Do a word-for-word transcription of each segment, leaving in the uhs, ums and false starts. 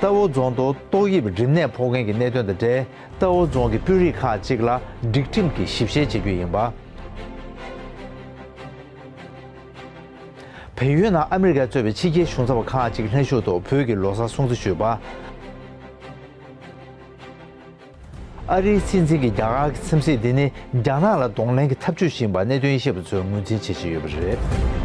རྟའུ་རྫོང་དུ་ཏོག་དབྱིབས་རིམས་ནད་ཕོག་མཁན་གྱི་གནད་དོན་དང་འབྲེལ། རྟའུ་རྫོང་གི་དཔོན་རིགས་ཁག་ཅིག་ལ་སྒྲིག་ཁྲིམས་ཀྱི་ཞིབ་བཤེར་བྱེད་རྒྱུ་ཡིན་པ། བལ་ཡུལ་ནང་ཨ་མི་རི་ཀས་གཙོས་པའི་ཕྱི་རྒྱལ་གཞུང་ཚབ་པ་ཁག་ཅིག་ལྷན་ཞུགས་ཐོག་བོད་ཀྱི་ལོ་གསར་སྲུང་བརྩི་ཞུས་པ། ཨ་རིའི་སྲིད་འཛིན་གྱིས་རྒྱ་གར་གྱི་ཁྲིམས་སྲིད་འདི་ནི་རྒྱ་ནག་ལ་གདོང་ལེན་གྱི་ཐབས་ཇུས་ཤིག་ཡིན་པ་གནད་དོན་དབྱེ་ཞིབ་པ་ཚོས་ངོས་འཛིན་བྱེད་བཞིན་ཡོད་པ་རེད།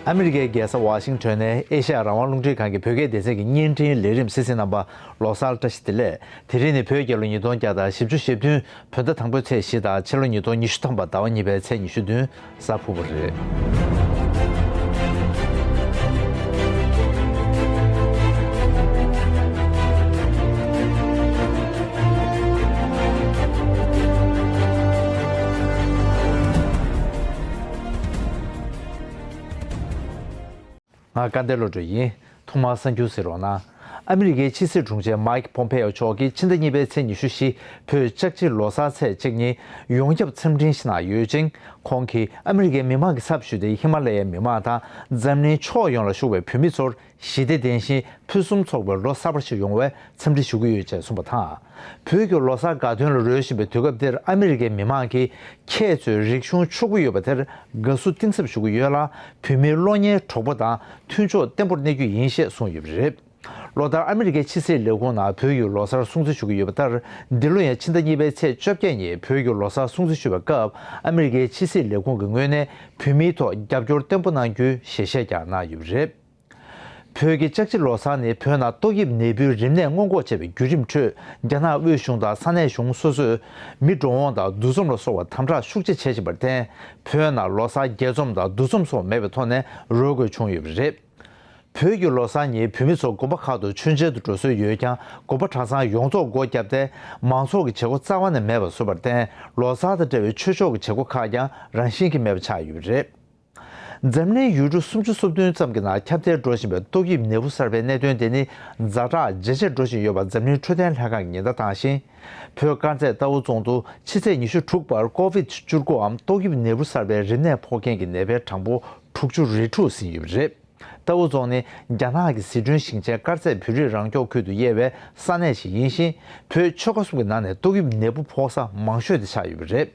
ཨ་མི་རི་ཀའི་རྒྱལ་ས་ཝ་ཤིང་ཊོན་ནས་ཨེ་ཤ་ཡ་རང་དབང་རླུང་འཕྲིན་ཁང་གི་བོད་སྐད་སྡེ་ཚན་གྱི་བརྙན་འཕྲིན་ལས་རིམ་གསན་གཟིགས་གནང་བར་ལོ་གསར་བཀྲ་ཤིས་བདེ་ལེགས། དེ་རིང་ནི་བོད་རྒྱལ་ལོ་ཉིས་སྟོང་བརྒྱ་དང་བཞི་བཅུ་ཞེ་བདུན། བོད་ཟླ་དང་པོའི་ཚེས་བཞི་དང་ཕྱི་ལོ་ཉིས་སྟོང་ཉི་ཤུ་ཐམ་པ་ཟླ་བ་གཉིས་པའི་ཚེས་ཉི་ཤུ་བདུན་གཟའ་ཕུར་བུ་རེད། ང་སྐལ་ལྡན་བློ་གྲོས་ཡིན། ཐོག་མར་གསར་འགྱུར་གཟིགས་རོགས་གནང་། ཨ་མི་རི་ཀའི་ཕྱི་སྲིད་དྲུང་ཆེ་མཱིག་པོམ་པེ་ཨོ་མཆོག་གིས་ཕྱི་ཟླ་གཉིས་པའི་ཚེས་ཉི་ཤུ་བཞི་བོད་ལྕགས་བྱི་ལོ་གསར་ཚེས་གཅིག་ཉིན་ཡོངས་ཁྱབ་འཚམས་འཕྲིན་ཞིག་གནང་ཡོད་ཅིང་། ཁོང་གིས་ཨ་མི་རི་ཀའི་མི་མང་གི་ཚབ་ཞུས་ཏེ་ཧི་མ་ལ་ཡའི་མི་མང་དང་འཛམ་གླིང་ཕྱོགས་ཡོངས་ལ་བཞུགས་པའི་བོད་མི་ཚོར་ཞི་བདེ་ལྡན་ཞིང་ཕུན་སུམ་ཚོགས་པའི་ལོ་གསར་པ་ཞིག་ཡོང་བའི་འཚམས་འདྲི་ཞུ་གི་ཡོད་ཅེས་གསུངས་པ་དང་། བོད་ཀྱི་ལོ་གསར་དགའ་སྟོན་ལ་རོལ་བཞིན་པའི་དུས་སྐབས་འདིར་ཨ་མི་རི་ཀའི་མི་མང་གིས་ཁྱེད་ཚོས་རིག་གཞུང་ཕྱུག་པོ་ཡོད་པ་དེར་དགའ་བསུ་གཏིང་ཟབ་ཞུ་གི་ཡོད་ལ། བོད་མིའི་གློག་བརྙན་གྲོགས་པོ་དང་མཐུན་ཕྱོགས་བརྟན་པོར་གནས་རྒྱུ་ཡིན་ཞེས་གསུངས་ཡོད་པ་རེད། ལོ་ལྟར་ཨ་མི་རི་ཀའི་ཕྱི་སྲིད་ལས་ཁུངས་ནང་བོད་ཀྱི་ལོ་གསར་སྲུང་བརྩི་ཞུ་གི་ཡོད་པ་ལྟར། འདི་ལོ་ཡང་ཕྱི་ཟླ་གཉིས་པའི་ཚེས་བཅོ་བརྒྱད་ཉིན་བོད་ཀྱི་ལོ་གསར་སྲུང་བརྩི་ཞུ་བའི་སྐབས། ཨ་མི་རི་ཀའི་ཕྱི་སྲིད་ལས་ཁུངས་ཀྱི་ངོས་ནས་བོད་མིའི་ཐོག་རྒྱབ་སྐྱོར་བརྟན་པོ་གནང་རྒྱུའི་ཞལ་བཞེས་ཀྱང་གནང་ཡོད་པ་རེད། བོད་ཀྱི་ལྕགས་བྱི་ལོ་གསར་ནི་བོད་ནང་ཏོག་དབྱིབས་ནད་འབུའི་རིམས་ནད་སྔོན་འགོག་བྱེད་པའི་བརྒྱུད་རིམ་ཁྲོད། རྒྱ་ནག་དབུས་གཞུང་དང་ས་གནས་གཞུང་སོ་སོས་མི་འགྲོ་འོང་དང་འདུ་འཛོམས་ལ་སོགས་པ་དམ་དྲག་ཤུགས་ཆེ་བྱེད་བཞིན་པར་བརྟེན། བོད་ནང་ལོ་གསར་རྒྱས་འཛོམས་དང་འདུ་འཛོམས་སོགས་མེད་པའི་ཐོག་ནས་རོལ་དགོས་བྱུང་ཡོད་པ་རེད། བོད་ཀྱི་ལོ་གསར་ཉིན་བོད་མི་ཚོ་དགོན་པ་ཁག་ཏུ་མཆོད་མཇལ་དུ་འགྲོ་སྲོལ་ཡོད་ཀྱང་། དགོན་པ་གྲྭ་ཚང་ཡོངས་རྫོགས་སྒོ་བརྒྱབ་སྟེ། མང་ཚོགས་ཀྱི་བྱེད་སྒོ་རྩ་བ་ནས་མེད་པར་བཟོས་པར་བརྟེན། ལོ་གསར་དང་འབྲེལ་བའི་ཆོས་ཕྱོགས་ཀྱི་བྱེད་སྒོ་ཁག་ཀྱང་རང་བཞིན་གྱིས་མེད་པ་ཆགས་ཡོད་པ་རེད། འཛམ་གླིང་ཡུལ་གྲུ་སུམ་ཅུ་སོ་བདུན་ཙམ་གྱི་ནང་ཁྱབ་གདལ་འགྲོ་བཞིན་པའི་ཏོག་དབྱིབས་ནད་འབུ་གསར་པའི་གནད་དོན་དེ་ནི་ཛ་དྲག་ཇེ་ཆེར་འགྲོ་བཞིན་ཡོད་པ་འཛམ་གླིང་འཕྲོད་བསྟེན་ལྷན་ཁང་གིས་ཉེན་བརྡ་བཏང་ཞིང་། བོད་དཀར་མཛེས་རྟའུ་རྫོང་དུ་ཕྱི་ཚེས་ཉི་ཤུ་དྲུག་བར་ཀོ་ཝིད་བཅུ་དགུའམ་ཏོག་དབྱིབས་ནད་འབུ་གསར་པའི་རིམས་ནད་ཕོག་མཁན་གྱི་ནད་པའི་གྲངས་འབོར་དྲུག་ཅུ་རེ་དྲུག་ཟིན་ཡོད་པ་རེད། རྟའུ་རྫོང་ནི་རྒྱ་ནག་གི་ཟི་ཁྲོན་ཞིང་ཆེན་དཀར་མཛེས་བོད་རིགས་རང་སྐྱོང་ཁུལ་དུ་དབྱེ་བའི་ས་གནས་ཤིག་ཡིན་ཞིང་། བོད་ཆོལ་ཁ་གསུམ་གྱི་ནང་ནས་ཏོག་དབྱིབས་ནད་འབུ་ཕོག་ས་མང་ཤོས་དེ་ཆགས་ཡོད་པ་རེད།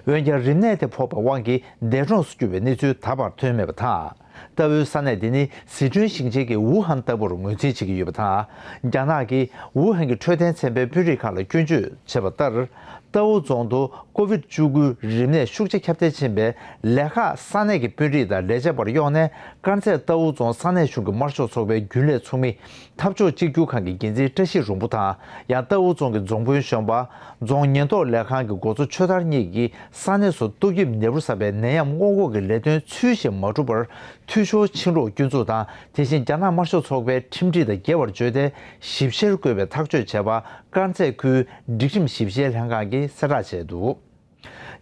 འོན་ཀྱང་རིམས་ནད་དེ་ཕོག་པའི་དབང་གིས་འདས་གྲོངས་སུ་གྱུར་པའི་གནས་ཚུལ་ད་བར་ཐོན་མེད་པ་དང་། རྟའུའི་ས་གནས་འདི་ནི་ཟི་ཁྲོན་ཞིང་ཆེན་གྱི་ཝུ་ཧན་ལྟ་བུར་ངོས་འཛིན་བྱེད་ཀྱི་ཡོད་པ་དང་། རྒྱ་ནག་གིས་ཝུ་ཧན་གྱི་འཕྲོད་བསྟེན་ཚན་པའི་དཔོན་རིགས་ཁག་ལ་སྐྱོན་བརྗོད་བྱས་པ་ལྟར། རྟའུ་རྫོང་དུ་ཀོ་ཝིད་བཅུ་དགུའི་རིམས་ནད་ཤུགས་ཆེ་ཁྱབ་གདལ་ཕྱིན་པའི་ལས་ཁག་ས་གནས་ཀྱི་དཔོན་རིགས་དང་ལས་བྱེད་པར་གཡོགས་ནས། དཀར་མཛེས་རྟའུ་རྫོང་ས་གནས་གཞུང་གི་དམར་ཤོག་ཚོགས་པའི་རྒྱུན་ལས་ཚོགས་མི། འཐབ་ཕྱོགས་གཅིག་གྱུར་ཁང་གི་འགན་འཛིན་བཀྲ་ཤིས་རོང་པོ་དང་། ཡང་རྟའུ་རྫོང་གི་རྫོང་དཔོན་གཞོན་པ། རྫོང་ཉེན་རྟོག་ལས་ཁང་གི་འགོ་གཙོ་ཆོས་དར་གཉིས་ཀྱིས་ས་གནས་སུ་ཏོག་དབྱིབས་ནད་འབུ་གསར་པའི་ནད་ཡམས་སྔོན་འགོག་གི་ལས་དོན་ཚུལ་བཞིན་མ་གྲུབ་པར། འཐུས་ཤོར་ཕྱིན་ལུགས་སྐྱོན་འཛུགས་དང་། དེ་བཞིན་རྒྱ་ནག་དམར་ཤོག་ཚོགས་པའི་ཁྲིམས་སྒྲིག་དང་འགལ་བར་བརྗོད་དེ། ཞིབ་བཤེར་དགོས་པའི་ཐག་གཅོད་བྱས་པ། དཀར་མཛེས་ཁུལ་སྒྲིག་ཁྲིམས་ཞིབ་བཤེར་ལྷན་ཁང་གིས་གསལ་བསྒྲགས་བྱས་འདུག་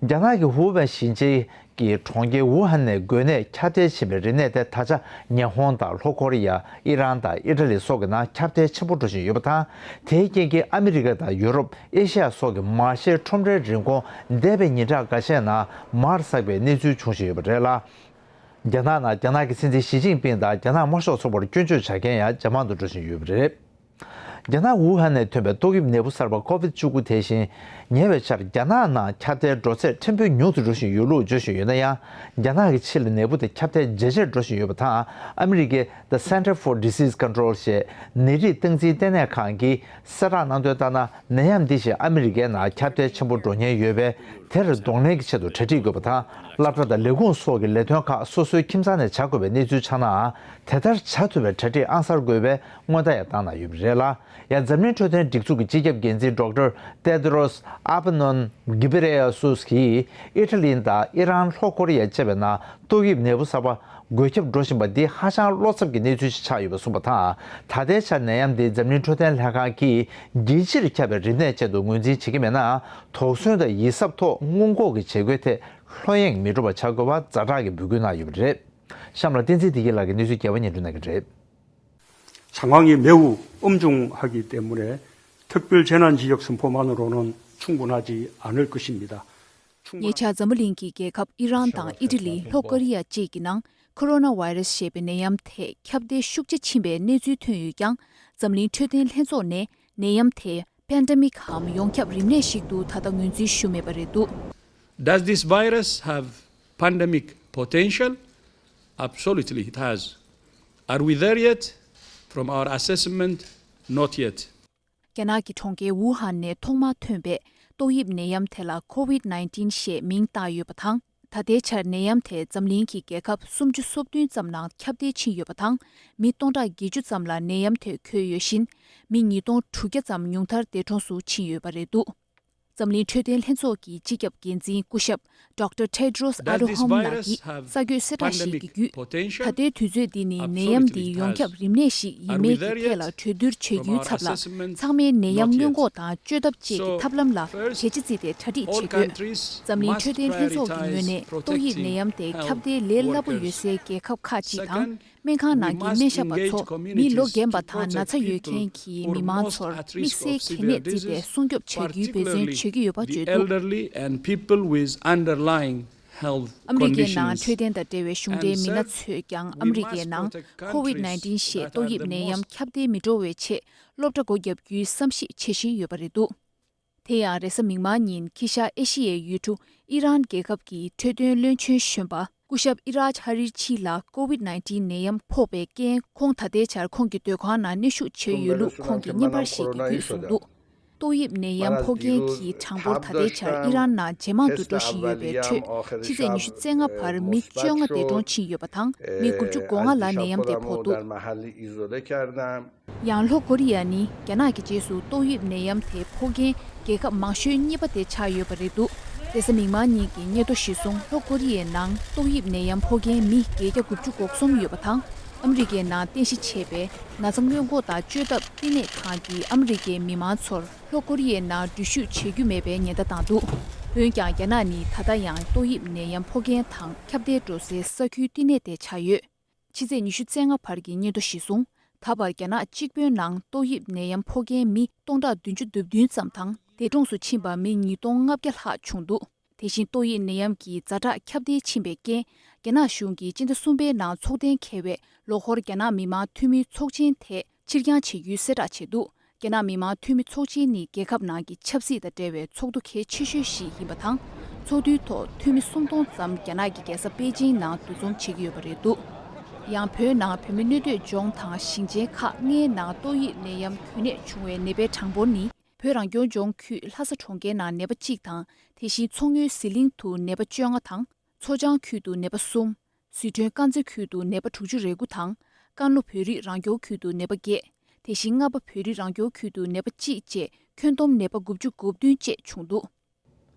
རྒྱ་ནག་གི་ཧུའུ་ཝེ་ཞིང་ཆེན་གྱི་གྲོང་ཁྱེར་ཝུ་ཧན་ནས་འགོས་ནད་ཁྱབ་གདལ་ཕྱིན་པའི་རིམས་ནད་དེ་ད་ཆ་ཉི་ཧོང་དང་ལྷོ་ཀོ་རི་ཡ། ཨི་རན་དང་ཨི་ཊ་ལི་སོགས་ཀྱི་ནང་ཁྱབ་གདལ་ཆེན་པོ་འགྲོ་བཞིན་ཡོད་པ་དང་། དེའི་རྐྱེན་གྱིས་ཨ་མི་རི་ཀ་དང་ཡུ་རོབ། ཨེ་ཤ་ཡ་སོགས་ཀྱི་མ་ཤེས་ཁྲོམ་རའི་རིན་གོང་འདས་པའི་ཉིན་གྲངས་འགའ་ཤས་ནང་མར་སག་པའི་གནས་ཚུལ་འབྱུང་བཞིན་ཡོད་པ་རེད་ལ། རྒྱ་ནག་ནང་རྒྱ་ནག་གི་སྲིད་འཛིན་ཞི་ཅིན་ཕིང་དང་རྒྱ་ནག་དམར་ཤོག་ཚོགས་པར་སྐྱོན་བརྗོད་བྱ་མཁན་ཡང་ཇེ་མང་དུ་འགྲོ་བཞིན་ཡོད་པ་རེད། རྒྱ་ནག་ཝུ་ཧན་ནས་ཐོན་པའི་ཏོག་དབྱིབས་ནད་འབུ་གསར་པ་ཀོ་ཝིད་བཅུ་དགུ་དེ་བཞིན་ཉེ་བའི་ཆར་རྒྱ་ནག་ནང་ཁྱབ་གདལ་འགྲོ་ཚད་ཕྲན་བུ་ཉུང་དུ་འགྲོ་བཞིན་ཡོད་ལུགས་བརྗོད་བཞིན་ཡོད་ན་ཡང་། རྒྱ་ནག་གི་ཕྱི་ལ་ནད་འབུ་དེ་ཁྱབ་གདལ་ཇེ་ཆེར་འགྲོ་བཞིན་ཡོད་པ་དང་། ཨ་མི་རི་ཀའི་The Center for Disease Control ཞེས་ནད་རིགས་སྟངས་འཛིན་ལྟེ་གནས་ཁང་གིས་གསལ་བསྒྲགས་གནང་དོན་ལྟར་ན། ནད་ཡམས་འདི་བཞིན་ཨ་མི་རི་ཀའི་ནང་ཁྱབ་གདལ་ཆེན་པོ་འགྲོ་ཉེན་ཡོད་པས། དེར་གདོང་ལེན་གྱི་ཆེད་དུ་གྲ་སྒྲིག་དགོས་པ་དང་། སློབ་གྲྭ་དང་ལས་ཁུངས་སོགས་ཀྱི་ལས་དོན་ཁག་སོ་སོའི་ཁྱིམ་ཚང་ནས་བྱ་དགོས་པའི་གནས་ཚུལ་ཆགས་ནའང་། དེ་ལྟར་བྱ་ཐུབ་པའི་གྲ་སྒྲིག་ཨང་གསར་དགོས་པའི་སྔོན་བརྡ་ཡང་བཏང་གནང་ཡོད་པ་རེད་ལ། ཡང་འཛམ་གླིང་འཕྲོད་བསྟེན་སྒྲིག་འཛུགས་ཀྱི་སྤྱི་ཁྱབ་འགན་འཛིན་ཌོག་ཊར་ཏེ་དྲོ་སི་ཨ་དྷ་ནོན་གྷི་བྷི་རི་ཡ་སུས་ཀྱིས། ཨི་ཊ་ལི་དང་ཨི་རན། ལྷོ་ཀོ་རི་ཡ་བཅས་པའི་ནང་ཏོག་དབྱིབས་ནད་འབུ་གསར་པ་འགོས་ཁྱབ་འགྲོ་བཞིན་པ་འདི་ཧ་ཅང་བློ་འཚབ་ཀྱི་གནས་ཚུལ་ཞིག་ཆགས་ཡོད་པ་གསུངས་པ་དང་། ད་ལྟའི་ཆར་ནད་ཡམས་འདི་འཛམ་གླིང་འཕྲོད་བསྟེན་ལྷན་ཁང་གིས་རྒྱལ་སྤྱིར་ཁྱབ་པའི་རིམས་ནད་ཅན་དུ་ངོས་འཛིན་བྱེད་ཀྱི་མེད་ནའང་། དོགས་ཟོན་དང་ཡིད་གཟབ་ཐོག་སྔོན་འགོག་གི་བྱེད་སྒོའི་ཐད་ལྷོད་གཡེང་མི་འགྲོ་བ་བྱ་དགོས་པ་ཛ་དྲག་གིས་འབོད་སྐུལ་གནང་ཡོད་པ་རེད། གཤམ་ལ་བསྟན་འཛིན་བདེ་སྐྱིད་ལགས་ཀྱིས་གནས་ཚུལ་རྒྱས་པ་སྙན་སྒྲོན་གནང་གི་རེད། 长浪也没有 âm中하기 때문에 특별 재난 지역 선포만으로는 충분하지 않을 것입니다. ཉེ་ཆར་འཛམ་བུ་གླིང་གི་རྒྱལ་ཁབ་ཨི་རན་དང་ཨི་ཊ་ལི། ལྷོ་ཀོ་རི་ཡ་བཅས་ཀྱི་ནང་ཁོ་རོ་ན་ཝེ་རེ་སི་ཞེས་པའི་ནད་ཡམས་ཐད་ཁྱབ་གདལ་ཤུགས་ཆེ་ཕྱིན་པའི་གནས་ཚུལ་ཐོན་ཡོད་ཀྱང་། འཛམ་གླིང་འཕྲོད་བསྟེན་ལྷན་ཚོགས་ནས་ནད་ཡམས་དེ་པན་ཌེ་མིག་གམ་ཡོངས་ཁྱབ་རིམས་ནད་ཞིག་ཏུ་ད་ལྟ་ངོས་འཛིན་ཞུ་མེད་པ་རེད་འདུག། Does this virus have pandemic potential? Absolutely, it has. Are we there yet? From our assessment, not yet. རྒྱ་ནག་གི་གྲོང་ཁྱེར་ཝུ་ཧན་ནས་ཐོག་མར་ཐོན་པའི་ཏོག་དབྱིབས་ནད་ཡམས་དེ་ལ་ཁོ་ཝིད་ནའིན་ཊིན་ཞེས་མིང་བཏགས་ཡོད་པ་དང་། ད་ལྟའི་ཆར་ནད་ཡམས་དེ་འཛམ་གླིང་གི་རྒྱལ་ཁབ་སུམ་ཅུ་སོ་བདུན་ཙམ་ནང་ཁྱབ་གདལ་ཕྱིན་ཡོད་པ་དང་། མི་སྟོང་ཕྲག་བརྒྱད་ཅུ་ཙམ་ལ་ནད་ཡམས་དེ་འགོས་ཡོད་བཞིན། མི་ཉིས་སྟོང་དྲུག་བརྒྱ་ཙམ་ཉུང་མཐར་འདས་གྲོངས་སུ་ཕྱིན་ཡོད་པ་རེད་འདུག། འཛམ་གླིང་འཕྲོད་བསྟེན་ལྷན་ཚོགས་ཀྱི་སྤྱི་ཁྱབ་འགན་འཛིན་སྐུ་ཞབས་ཌོག་ཊར་ཊེ་ཌི་རོ་སི་ཨ་ཌ་ཧ་ནམ་ལགས་ཀྱིས་གསར་འགོད་གསལ་བསྒྲགས་ཤིག་གི་བརྒྱུད། ད་ལྟའི་དུས་ཚོད་འདི་ནི་ནད་ཡམས་འདི་ཡོངས་ཁྱབ་རིམས་ནད་ཞིག་ཡིན་མིན་གྱི་ཐད་ལ་གྲོས་བསྡུར་བྱ་རྒྱུའི་ཚབ་ལ། ཚང་མས་ནད་ཡམས་སྔོན་འགོག་དང་བཅོས་ཐབས་བཅས་ཀྱི་ཐབས་ལམ་ལ་གལ་ཆེ་བརྩིས་ཏེ་གྲ་སྒྲིག་བྱེད་དགོས། འཛམ་གླིང་འཕྲོད་བསྟེན་ལྷན་ཚོགས་ཀྱི་ངོས་ནས་ཏོག་དབྱིབས་ནད་ཡམས་དེ་ཁྱབ་གདལ་ལས་སླ་པོ་ཡོད་སའི་རྒྱལ་ཁབ་ཁག་ཅིག་དང་། སྨན་ཁང་ནང་གི་སྨན་ཞབས་པ་ཚོ་མི་ལོ་རྒན་པ་དང་ན་ཚ་ཡོད་མཁན་གྱི་མི་མང་ཚོར་དམིགས་བསལ་གལ་གནད་བརྩིས་ཏེ་སྲུང་སྐྱོབ་བྱ་རྒྱུའི་འབད་བརྩོན་བྱེད་ཀྱི་ཡོད་པ་བརྗོད་འདུག། ཨ་མི་རི་ཀའི་ནང་འཕྲོད་བསྟེན་དང་འབྲེལ་བའི་གཞུང་འབྲེལ་མི་སྣ་ཚོས་ཀྱང་ཨ་མི་རི་ཀའི་ནང་ཁོ་ཝིད་ནའིན་ཊིན་ཞེས་ཏོག་དབྱིབས་ནད་ཡམས་ཁྱབ་གདལ་མི་འགྲོ་བའི་ཆེད་སློབ་གྲྭ་སྒོ་བརྒྱབ་རྒྱུའི་བསམ་གཞིག་བྱེད་བཞིན་ཡོད་པ་རེད་འདུག། དེ་ཡང་རེས་གཟའ་མིག་དམར་ཉིན་ཁི་ཤ་ཨེ་ཤི་ཡའི་ཡུལ་གྲུ་ཨི་རན་རྒྱལ་ཁབ་ཀྱི་འཕྲོད་བསྟེན་བློན་ཆེན་གཞོན་པ་སྐུ་ཞབས་ཨི་རཱཇ་ཧ་རི་ཆི་ལ་ཀོ་ཝིད་ནའིན་ཊིན་ནད་ཡམས་ཕོག་པའི་རྐྱེན། ཁོང་ད་ལྟའི་ཆར་ཁོང་གི་སྡོད་ཁང་ནང་གནས་བཞུགས་བྱས་ཡོད་ལུགས་ཁོང་གིས་བརྙན་པར་ཞིག་གི་བརྒྱུད་གསུངས་འདུག། ཏོག་དབྱིབས་ནད་ཡམས་ཕོག་མཁན་གྱི་གྲངས་འབོར་ད་ལྟའི་ཆར་ཨི་རན་ནང་ཇེ་མང་དུ་འགྲོ་བཞིན་ཡོད་པའི་ཁྲོད། ཕྱི་ཚེས་ཉི་ཤུ་རྩ་ལྔ་བར་མི་བཅོ་ལྔ་འདས་གྲོངས་ཕྱིན་ཡོད་པ་དང་། མི་དགུ་བཅུ་གོ་ལྔ་ལ་ནད་ཡམས་དེ་ཕོག་འདུག། ཡང་ལྷོ་ཀོ་རི་ཡ་ནི་རྒྱ་ནག་གི་རྗེས་སུ་ཏོག་དབྱིབས་ནད་ཡམས་དེ་ཕོག་མཁན་རྒྱལ་ཁབ་མང་ཤོས་གཉིས་པ་དེ་ཆགས་ཡོད་པ་རེད་འདུག། རེས་གཟའ་མིག་དམར་ཉིན་གྱི་སྙན་ཐོ་གཞིར་བཟུང་ལྷོ་ཀོ་རི་ཡའི་ནང་ཏོག་དབྱིབས་ནད་ཡམས་ཕོག་མཁན་མི་བརྒྱད་བརྒྱ་དགུ་བཅུ་གོ་གསུམ་ཡོད་པ་དང་། ཨ་མི་རི་ཀའི་ནང་རྟེན་གཞི་བྱས་པའི་ན་ཚ་སྔོན་འགོག་དང་བཅོས་ཐབས་བསྟི་གནས་ཁང་གིས་ཨ་མི་རི་ཀའི་མི་མང་ཚོར་ལྷོ་ཀོ་རི་ཡའི་ནང་འགྲུལ་བཞུད་བྱེད་རྒྱུ་མེད་པའི་ཉེན་བརྡ་བཏང་འདུག། འོན་ཀྱང་རྒྱ་ནག་ནི་ད་ལྟ་ཡང་ཏོག་དབྱིབས་ནད་ཡམས་ཕོག་མཁན་དང་ཁྱབ་གདལ་འགྲོ་སའི་ས་ཁུལ་བསྟི་གནས་དེ་ཆགས་ཡོད། ཕྱི་ཚེས་ཉི་ཤུ་རྩ་ལྔ་བར་གྱི་སྙན་ཐོ་གཞིར་བཟུང་། ད་བར་རྒྱ་ནག་གཅིག་པུའི་ནང་ཏོག་དབྱིབས་ནད་ཡམས་ཕོག་མཁན་མི་སྟོང་ཕྲག་བདུན་ཅུ་དོན་བདུན་ཙམ་དང་། འདས་གྲོངས་སུ་ཕྱིན་པ་མི་ཉིས་སྟོང་ལྔ་བརྒྱ་ལྷག་བྱུང་འདུག། དེ་བཞིན་ཏོག་དབྱིབས་ནད་ཡམས་ཀྱི་ཛ་དྲག་ཁྱབ་གདལ་ཕྱིན་པའི་རྐྱེན། རྒྱ་ནག་གཞུང་གིས་སྤྱི་ཟླ་གསུམ་པའི་ནང་འཚོགས་གཏན་འཁེལ་བའི་ལོ་འཁོར་རྒྱ་ནག་མི་དམངས་འཐུས་མིའི་ཚོགས་ཆེན་དེ་ཕྱིར་འགྱངས་བྱེད་རྒྱུའི་གསལ་བསྒྲགས་བྱས་འདུག། རྒྱ་ནག་མི་དམངས་འཐུས་མི་ཚོགས་ཆེན་ནི་རྒྱལ་ཁབ་ནང་གི་ཆབ་སྲིད་དང་འབྲེལ་བའི་ཚོགས་འདུ་གལ་ཆེ་ཤོས་ཤིག་ཡིན་པ་དང་། ཚོགས་འདུའི་ཐོག་འཐུས་མི་སུམ་སྟོང་ཙམ་རྒྱ་ནག་གི་རྒྱལ་ས་པེ་ཅིང་ནང་འདུ་འཛོམས་བྱེད་ཀྱི་ཡོད་པ་རེད་འདུག། ཡང་བོད་ནང་བོད་མི་གནས་སྡོད་ལྗོངས་དང་ཞིང་ཆེན་ཁག་ལྔའི་ནང་ཏོག་དབྱིབས་ནད་ཡམས་འགོས་ནད་བྱུང་བའི་ནད་པའི་གྲངས་འབོར་ནི། བོད་རང་སྐྱོང་ལྗོངས་ཁུལ་ལྷ་ས་གྲོང་ཁྱེར་ནང་ནད་པ་གཅིག་དང་། དེ་བཞིན་མཚོ་སྔོན་ཟི་ལིང་དུ་ནད་པ་བཅོ་ལྔ་དང་། མཚོ་བྱང་ཁུལ་དུ་ནད་པ་གསུམ། ཟི་ཁྲོན་དཀར་མཛེས་ཁུལ་དུ་ནད་པ་དྲུག་ཅུ་རེ་དགུ་དང་། ཀན་ལྷོ་བོད་རིགས་རང་སྐྱོང་ཁུལ་དུ་ནད་པ་བརྒྱད། དེ་བཞིན་རྔ་པ་བོད་རིགས་རང་སྐྱོང་ཁུལ་དུ་ནད་པ་གཅིག་བཅས་ཁྱོན་བསྡོམས་ནད་པ་དགུ་བཅུ་གོ་བདུན་བཅས་བྱུང་འདུག།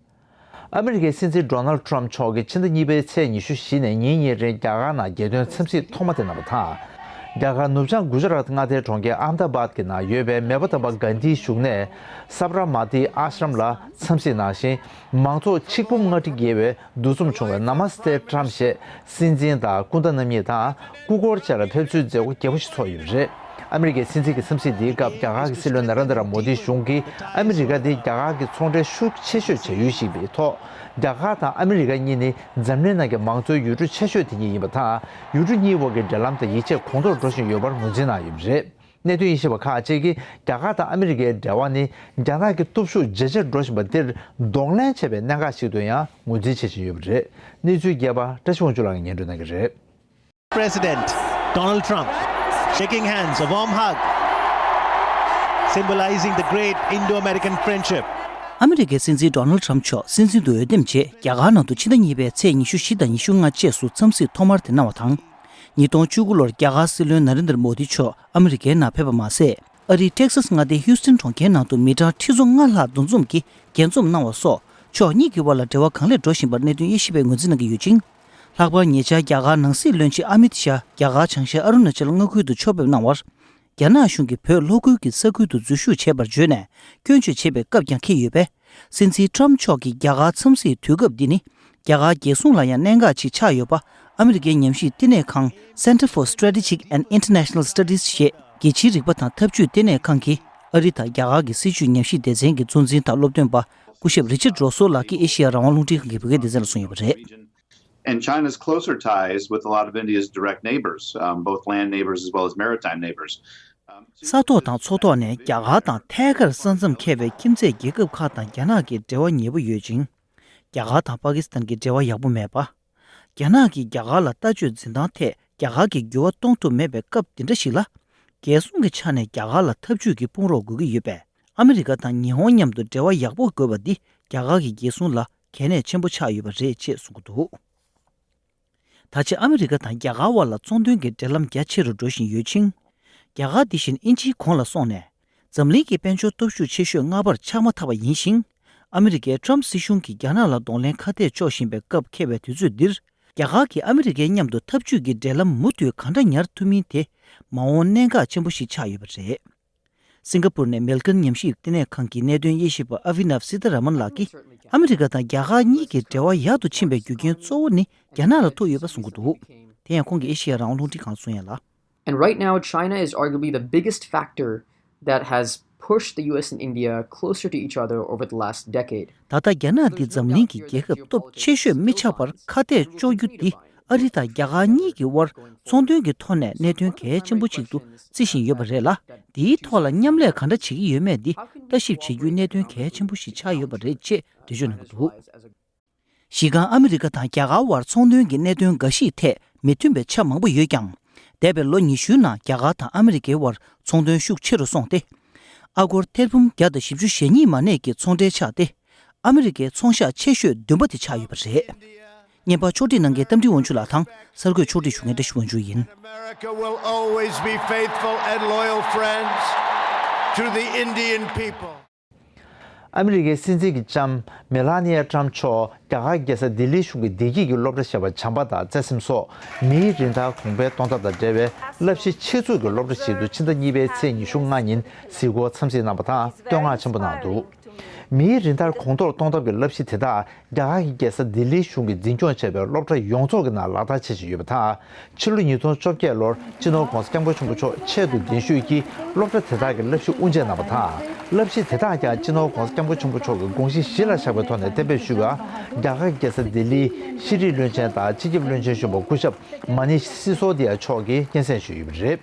ཨ་མི་རི་ཀའི་སྲིད་འཛིན་ཌོ་ནལ་ཊམ་མཆོག་གིས་ཕྱི་ཟླ་གཉིས་པའི་ཚེས་ཉི་ཤུ་བཞི་ནས་ཉིན་གཉིས་རིང་རྒྱ་གར་ནང་རྒྱལ་དོན་འཚམས་གཟིགས་ཐོག་མ་དེ་གནང་བ་དང་། རྒྱ་གར་ནུབ་བྱང་གུ་ཇ་རཱཏ་མངའ་སྡེའི་གྲོང་ཁྱེར་ཨ་ཧ་མ་ད་བཱད་ཀྱི་ནང་ཡོད་པའི་མེས་པོ་དམ་པ་གྷན་དྷིའི་བཞུགས་གནས་སབ་ར་མ་ཏི་ཨ་ཤ་རམ་ལ་འཚམས་གཟིགས་གནང་ཞིང་། མང་ཚོགས་ཆིག་འབུམ་ལྔ་ཁྲི་བརྒལ་བས་འདུ་འཛོམས་བྱུང་བའི་ན་མ་སྟེ་ཊམ་ཞེས་སྲིད་འཛིན་དང་སྐུ་ཟླ་རྣམ་གཉིས་དང་སྐུ་འཁོར་བཅས་ལ་ཕེབས་བསུའི་མཛད་སྒོ་རྒྱས་པོ་ཞིག་ཚོགས་ཡོད་པ་རེད། ཨ་མི་རི་ཀའི་སྲིད་འཛིན་གྱི་འཚམས་གཟིགས་འདིའི་སྐབས་རྒྱ་གར་གྱི་སྲིད་བློན་ན་རེན་དྲ་མོ་དིའི་གཞུང་གིས་ཨ་མི་རི་ཀ་འདི་རྒྱ་གར་གྱི་ཚོང་འབྲེལ་ཤུགས་ཆེ་ཤོས་བྱ་ཡུལ་ཞིག་ཡིན་པའི་ཐོག་རྒྱ་གར་དང་ཨ་མི་རི་ཀ་གཉིས་ནི་འཛམ་གླིང་ནང་གི་མང་གཙོའི་ཡུལ་གྲུ་ཆེ་ཤོས་དེ་གཉིས་ཡིན་པ་དང་། ཡུལ་གྲུ་གཉིས་དབར་གྱི་འབྲེལ་ལམ་དང་ཡིད་ཆེས་གོང་མཐོར་འགྲོ་བཞིན་ཡོད་པར་ངོས་འཛིན་གནང་ཡོད་པ་རེད། གནད་དོན་དབྱེ་ཞིབ་པ་ཁག་ཅིག་གིས་རྒྱ་གར་དང་ཨ་མི་རི་ཀའི་འབྲེལ་བ་ནི་རྒྱ་ནག་གི་སྟོབས་ཤུགས་ཇེ་ཆེར་འགྲོ་བཞིན་པ་འདིར་གདོང་ལེན་བྱེད་པའི་གནད་འགག་ཞིག་ཏུ་ཡང་ངོས་འཛིན་བྱེད་བཞིན་ཡོད་པ་རེད། གནས་ཚུལ་རྒྱས་པ་བཀྲ་ཤིས་དབང་ཕྱུག་ལགས་ཀྱིས་སྙན་སྒྲོན་གནང་གི་རེད། President Donald Trump shaking hands, a warm hug, symbolizing the great Indo-American friendship. ཨ་མི་རི་ཀའི་སྲིད་འཛིན་ཌོ་ནལ་ཊམ་མཆོག་སྲིད་འཛིན་དུ་འོས་འདེམས་རྗེས་རྒྱ་གར་ནང་དུ་ཕྱི་ཟླ་གཉིས་པའི་ཚེས་ཉི་ཤུ་བཞི་དང་ཉི་ཤུ་ལྔ་བཅས་སུ་འཚམས་གཟིགས་ཐོག་མར་དེ་གནང་བ་དང་། ཉིས་སྟོང་བཅུ་དགུ་ལོར་རྒྱ་གར་སྲིད་བློན་ན་རེན་དྲ་མོ་དི་མཆོག་ཨ་མི་རི་ཀའི་ནང་ཕེབས་པ་མ་ཟད། ཨ་རིའི་ཊེག་སཱས་མངའ་སྡེའི་ཧིའུ་སྟན་གྲོང་ཁྱེར་ནང་དུ་མི་གྲངས་ཁྲི་ཚོ་ལྔ་ལྷག་འདུ་འཛོམས་ཀྱིས་རྒྱས་འཛོམས་གནང་བ་སོགས་ཕྱོགས་གཉིས་ཀྱི་དབར་ལ་འབྲེལ་བ་གང་ལེགས་འགྲོ་བཞིན་པར་གནད་དོན་དབྱེ་ཞིབ་པས་ངོས་འཛིན་གནང་གི་ཡོད་ཅིང་། ལྷག་པར་ཉེ་ཆར་རྒྱ་གར་ནང་སྲིད་བློན་ཆེན་ཨ་མིད་ཤཱ་རྒྱ་གར་བྱང་ཤར་ཨ་རུ་ན་ཅལ་མངའ་ཁུལ་དུ་ཕྱོགས་ཕེབས་གནང་བར། རྒྱ་ནག་གཞུང་གིས་བོད་ལྷོ་ཁུལ་གྱི་ས་ཁུལ་དུ་འཛུལ་ཞུགས་བྱས་པར་བརྗོད་ནས་སྐྱོན་བརྗོད་བྱས་པའི་སྐབས་ཀྱང་འཁེལ་ཡོད་པས། སྲིད་འཛིན་ཊམ་མཆོག་གི་རྒྱ་གར་འཚམས་གཟིགས་དུས་སྐབས་འདི་ནི་རྒྱ་གར་རྒྱལ་སྲུང་ལ་ཡང་གནད་འགག་ཅིག་ཆགས་ཡོད་པ་ཨ་མི་རི་ཀའི་ཉམས་ཞིབ་བསྟི་གནས་ཁང་Center for Strategic and International Studies ཞེས་རྒྱལ་སྤྱིའི་རིག་པ་དང་འཐབ་ཇུས་བསྟི་གནས་ཁང་གི་ཨ་རི་དང་རྒྱ་གར་གྱི་སྲིད་བྱུས་ཉམས་ཞིབ་སྡེ་ཚན་གྱི་གཙོ་འཛིན་དང་སློབ་སྟོན་པ་ སྐུ་ཞབས་རི་ཆར་ཌི་རོ་སོ་ལགས་ཀྱིས་ཨེ་ཤི་ཡ་རང་དབང་རླུང་འཕྲིན་ཁང་གི་བོད་སྐད་སྡེ་ཚན་ལ་གསུངས་ཡོད་པ་རེད། And China's closer ties with a lot of India's direct neighbors, um, both land neighbors as well as maritime neighbors. Um, ས་ཐོག་དང་མཚོ་ཐོག་ནས་རྒྱ་གར་དང་ཐད་ཀར་ས་མཚམས་ཁེལ་བའི་ཁྱིམ་མཚེས་རྒྱལ་ཁབ་ཁག་དང་རྒྱ་ནག་གི་འབྲེལ་བ་ཉེ་པོ་ཡོད་ཅིང་། རྒྱ་གར་དང་པ་ཀི་སི་ཐན་གྱི་འབྲེལ་བ་ཡག་པོ་མེད་པ། རྒྱ་ནག་གིས་རྒྱ་གར་ལ་ལྟ་སྤྱོད་འཛིན་སྟངས་ཐད་རྒྱ་གར་གྱིས་འགྱུར་བ་གཏོང་ཐུབ་མེད་པའི་སྐབས་འདི་འདྲ་ཞིག་ལ། རྒྱལ་སྲུང་གི་ཆ་ནས་རྒྱ་གར་ལ་འཐབ་ཇུས་ཀྱི་དཔུང་རོགས་དགོས་ཀྱི་ཡོད་པས། ཨ་མི་རི་ཀ་དང་ཉི་ཧོང་མཉམ་དུ་འབྲེལ་བ་ཡག་པོ་དགོས་པ་འདི་རྒྱ་གར་གྱི་རྒྱལ་སྲུང་ལ་གལ་གནད་ཆེན་པོ་ཆགས་ཡོད་པ་རེད་ཅེས་གསུངས་ཀྱི་འདུག་ད་ཆ་ཨ་མི་རི་ཀ་དང་རྒྱ་གར་བར་ལ་ཚོང་དོན་གྱི་འབྲེལ་ལམ་རྒྱ་ཆེ་རུ་འགྲོ་བཞིན་ཡོད་ཅིང་། རྒྱ་གར་འདི་བཞིན་དབྱིན་ཇིའི་གོང་ལ་སོང་ནས། འཛམ་གླིང་གི་དཔལ་འབྱོར་སྟོབས་ཤུགས་ཆེ་ཤོས་ལྔ་པར་ཆགས་མ་ཐག་པ་ཡིན་ཞིང་། ཨ་མི་རི་ཀའི་ཊམ་སྲིད་གཞུང་གིས་རྒྱ་ནག་ལ་གདོང་ལེན་ཁ་གཏད་གཅོག་བཞིན་པའི་སྐབས་འཁེལ་བའི་དུས་ཚོད་འདིར། རྒྱ་གར་གྱིས་ཨ་མི་རི་ཀའི་མཉམ་དུ་འཐབ་ཇུས་ཀྱི་འབྲེལ་ལམ་མུ་མཐུད་གང་འདྲ་ཉར་ཐུབ་མིན་དེ། མ་འོངས་གནད་འགག་ཆེན་པོ་ཞིག་ཆགས་ཡོད་པ་རེད། སིང་ག་པུར་ནས་མེལ་ཀིརན་ཉམས་ཞིབ་བསྟི་གནས་ཁང་གི་གནད་དོན་དབྱེ་ཞིབ་པ་ཨ་བྷི་ནབ་སི་ཐ་ར་མན་ལགས་ཀྱིས། ཨ་མི་རི་ཀ་དང་རྒྱ་གར་གཉིས་ཀྱི་འབྲེལ་བ་ཡག་ཏུ་ཕྱིན་པའི་རྒྱུ་རྐྱེན་གཙོ་བོ་ནི་རྒྱ་ནག་ལ་ཐུག་ཡོད་པ་གསུངས་ཀྱི་འདུག་དེ་ཡང་ཁོང་གིས་ཨེ་ཤེ་ཡ་རང་དབང་རླུང་འཕྲིན་ཁང་ལ་གསུངས་ཡ་ལ། And right now, China is arguably the biggest factor that has pushed the U S and India closer to each other over the last decade. ད་ལྟ་རྒྱ་ནག་འདི་འཛམ་གླིང་གི་རྒྱལ་ཁབ་སྟོབས་ཆེ་ཤོས་མི་ཆགས་པར་ཁ་གཏད་གཅོག་རྒྱུ་འདི་ཨ་རི་དང་རྒྱ་གར་གཉིས་ཀྱི་དབར་ཚོང་དོན་གྱི་ཐོག་ནས་གནད་དོན་གལ་ཆེན་པོ་ཞིག་ཏུ་བརྩི་བཞིན་ཡོད་པ་རེད་ལ། འདིའི་ཐོག་ལ་མཉམ་ལས་ག་འདྲ་བྱེད་ཀྱི་ཡོད་མེད་འདི་ལྟ་ཞིབ་བྱེད་རྒྱུའི་གནད་དོན་གལ་ཆེན་པོ་ཞིག་ཆགས་ཡོད་པ་རེད་ཅེས་འགྲེལ་བརྗོད་གནང་གི་འདུག་གཞི་རྐང་ཨ་མི་རི་ཀ་དང་རྒྱ་གར་བར་ཚོང་དོན་གྱི་གནད་དོན་འགའ་ཞིག་ཐད་མི་མཐུན་པའི་ཆ་མང་པོ་ཡོད་ཀྱང་། འདས་པའི་ལོ་ཉི་ཤུའི་ནང་རྒྱ་གར་དང་ཨ་མི་རི་ཀའི་དབར་ཚོང་དོན་ཤུགས་ཆེ་རུ་སོང་སྟེ། ཨ་སྒོར་ཐེར་འབུམ་བརྒྱ་དང་བཞི་བཅུ་ཞེ་གཉིས་མ་གནས་ཀྱི་ཚོང་འབྲེལ་ཆགས་ཏེ། ཨ་མི་རི་ཀའི་ཚོང་ཤག་ཆེ་ཤོས་བདུན་པ་དེ་ཆགས་ཡོད་པ་རེད། བརྙན་པར་ཕྱོགས་སྒྲིག་གནང་མཁན་རྟ་མགྲིན་དབང་ཕྱུག་ལགས་དང་གསར་འགོད་ཕྱོགས་སྒྲིག་ཞུ་མཁན་བཀྲ་ཤིས་དབང་ཕྱུག་ཡིན། America will always be faithful and loyal friends to the Indian people. ཨ་མི་རི་ཀའི་སྲིད་འཛིན་གྱི་ལྕམ་མེ་ལ་ནི་ཡ་ཊམ་མཆོག་རྒྱ་གར་རྒྱལ་ས་ལྡི་ལིའི་གཞུང་གི་བདེ་སྐྱིད་ཀྱི་སློབ་གྲྭ་ཞེས་པ་བྱམས་པ་དང་བརྩེ་སེམས་སོགས་མིའི་རིན་ཐང་གོང་འཕེལ་གཏོང་ཐབས་དང་འབྲེལ་བའི་བསླབ་གཞི་ཆེད་འཛུགས་ཀྱི་སློབ་གྲྭ་ཞིག་ཏུ་ཕྱི་ཟླ་གཉིས་པའི་ཚེས་ཉི་ཤུ་ལྔ་ཉིན་གཟིགས་སྐོར་འཚམས་གཟིགས་གནང་བ་དང་བསྟོད་བསྔགས་ཆེན་པོ་གནང་འདུག་མིའི་རིན་ཐང་གོང་མཐོར་གཏོང་ཐབས་ཀྱི་བསླབ་གཞི་དེ་དག་རྒྱ་གར་གྱི་རྒྱལ་ས་ལྡི་ལིའི་གཞུང་གིས་འཛིན་སྐྱོང་བྱས་པའི་སློབ་གྲྭ་ཡོངས་རྫོགས་ཀྱི་ནང་ལག་བསྟར་བྱེད་བཞིན་ཡོད་པ་དང་། ཕྱི་ལོ་ཉིས་སྟོང་བཅོ་བརྒྱད་ལོར་སྤྱི་ནོར་༧གོང་ས་༧སྐྱབས་མགོན་ཆེན་པོ་མཆོག་ཆེད་དུ་གདན་ཞུས་ཀྱིས་སློབ་གྲྭ་དེ་དག་གི་བསླབ་གཞི་དབུ་འབྱེད་གནང་བ་དང་། བསླབ་གཞི་དེ་དག་ཀྱང་སྤྱི་ནོར་༧གོང་ས་༧སྐྱབས་མགོན་ཆེན་པོ་མཆོག་གི་དགོངས་གཞི་གཞི་ལ་བཞག་པའི་ཐོག་ནས་གཏན་འབེབས་ཞུས་པ། རྒྱ་གར་རྒྱལ་ས་ལྡི་ལིའི་ཤེས་རིག་བློན་ཆེན་དང་སྤྱི་ཁྱབ་བློན་ཆེན་གཞོན་པ་སྐུ་ཞབས་མ་ནི་སི་སོ་དི་ཡ་མཆོག་གིས་སྙན་སེང་ཞུས་ཡོད་པ་རེད།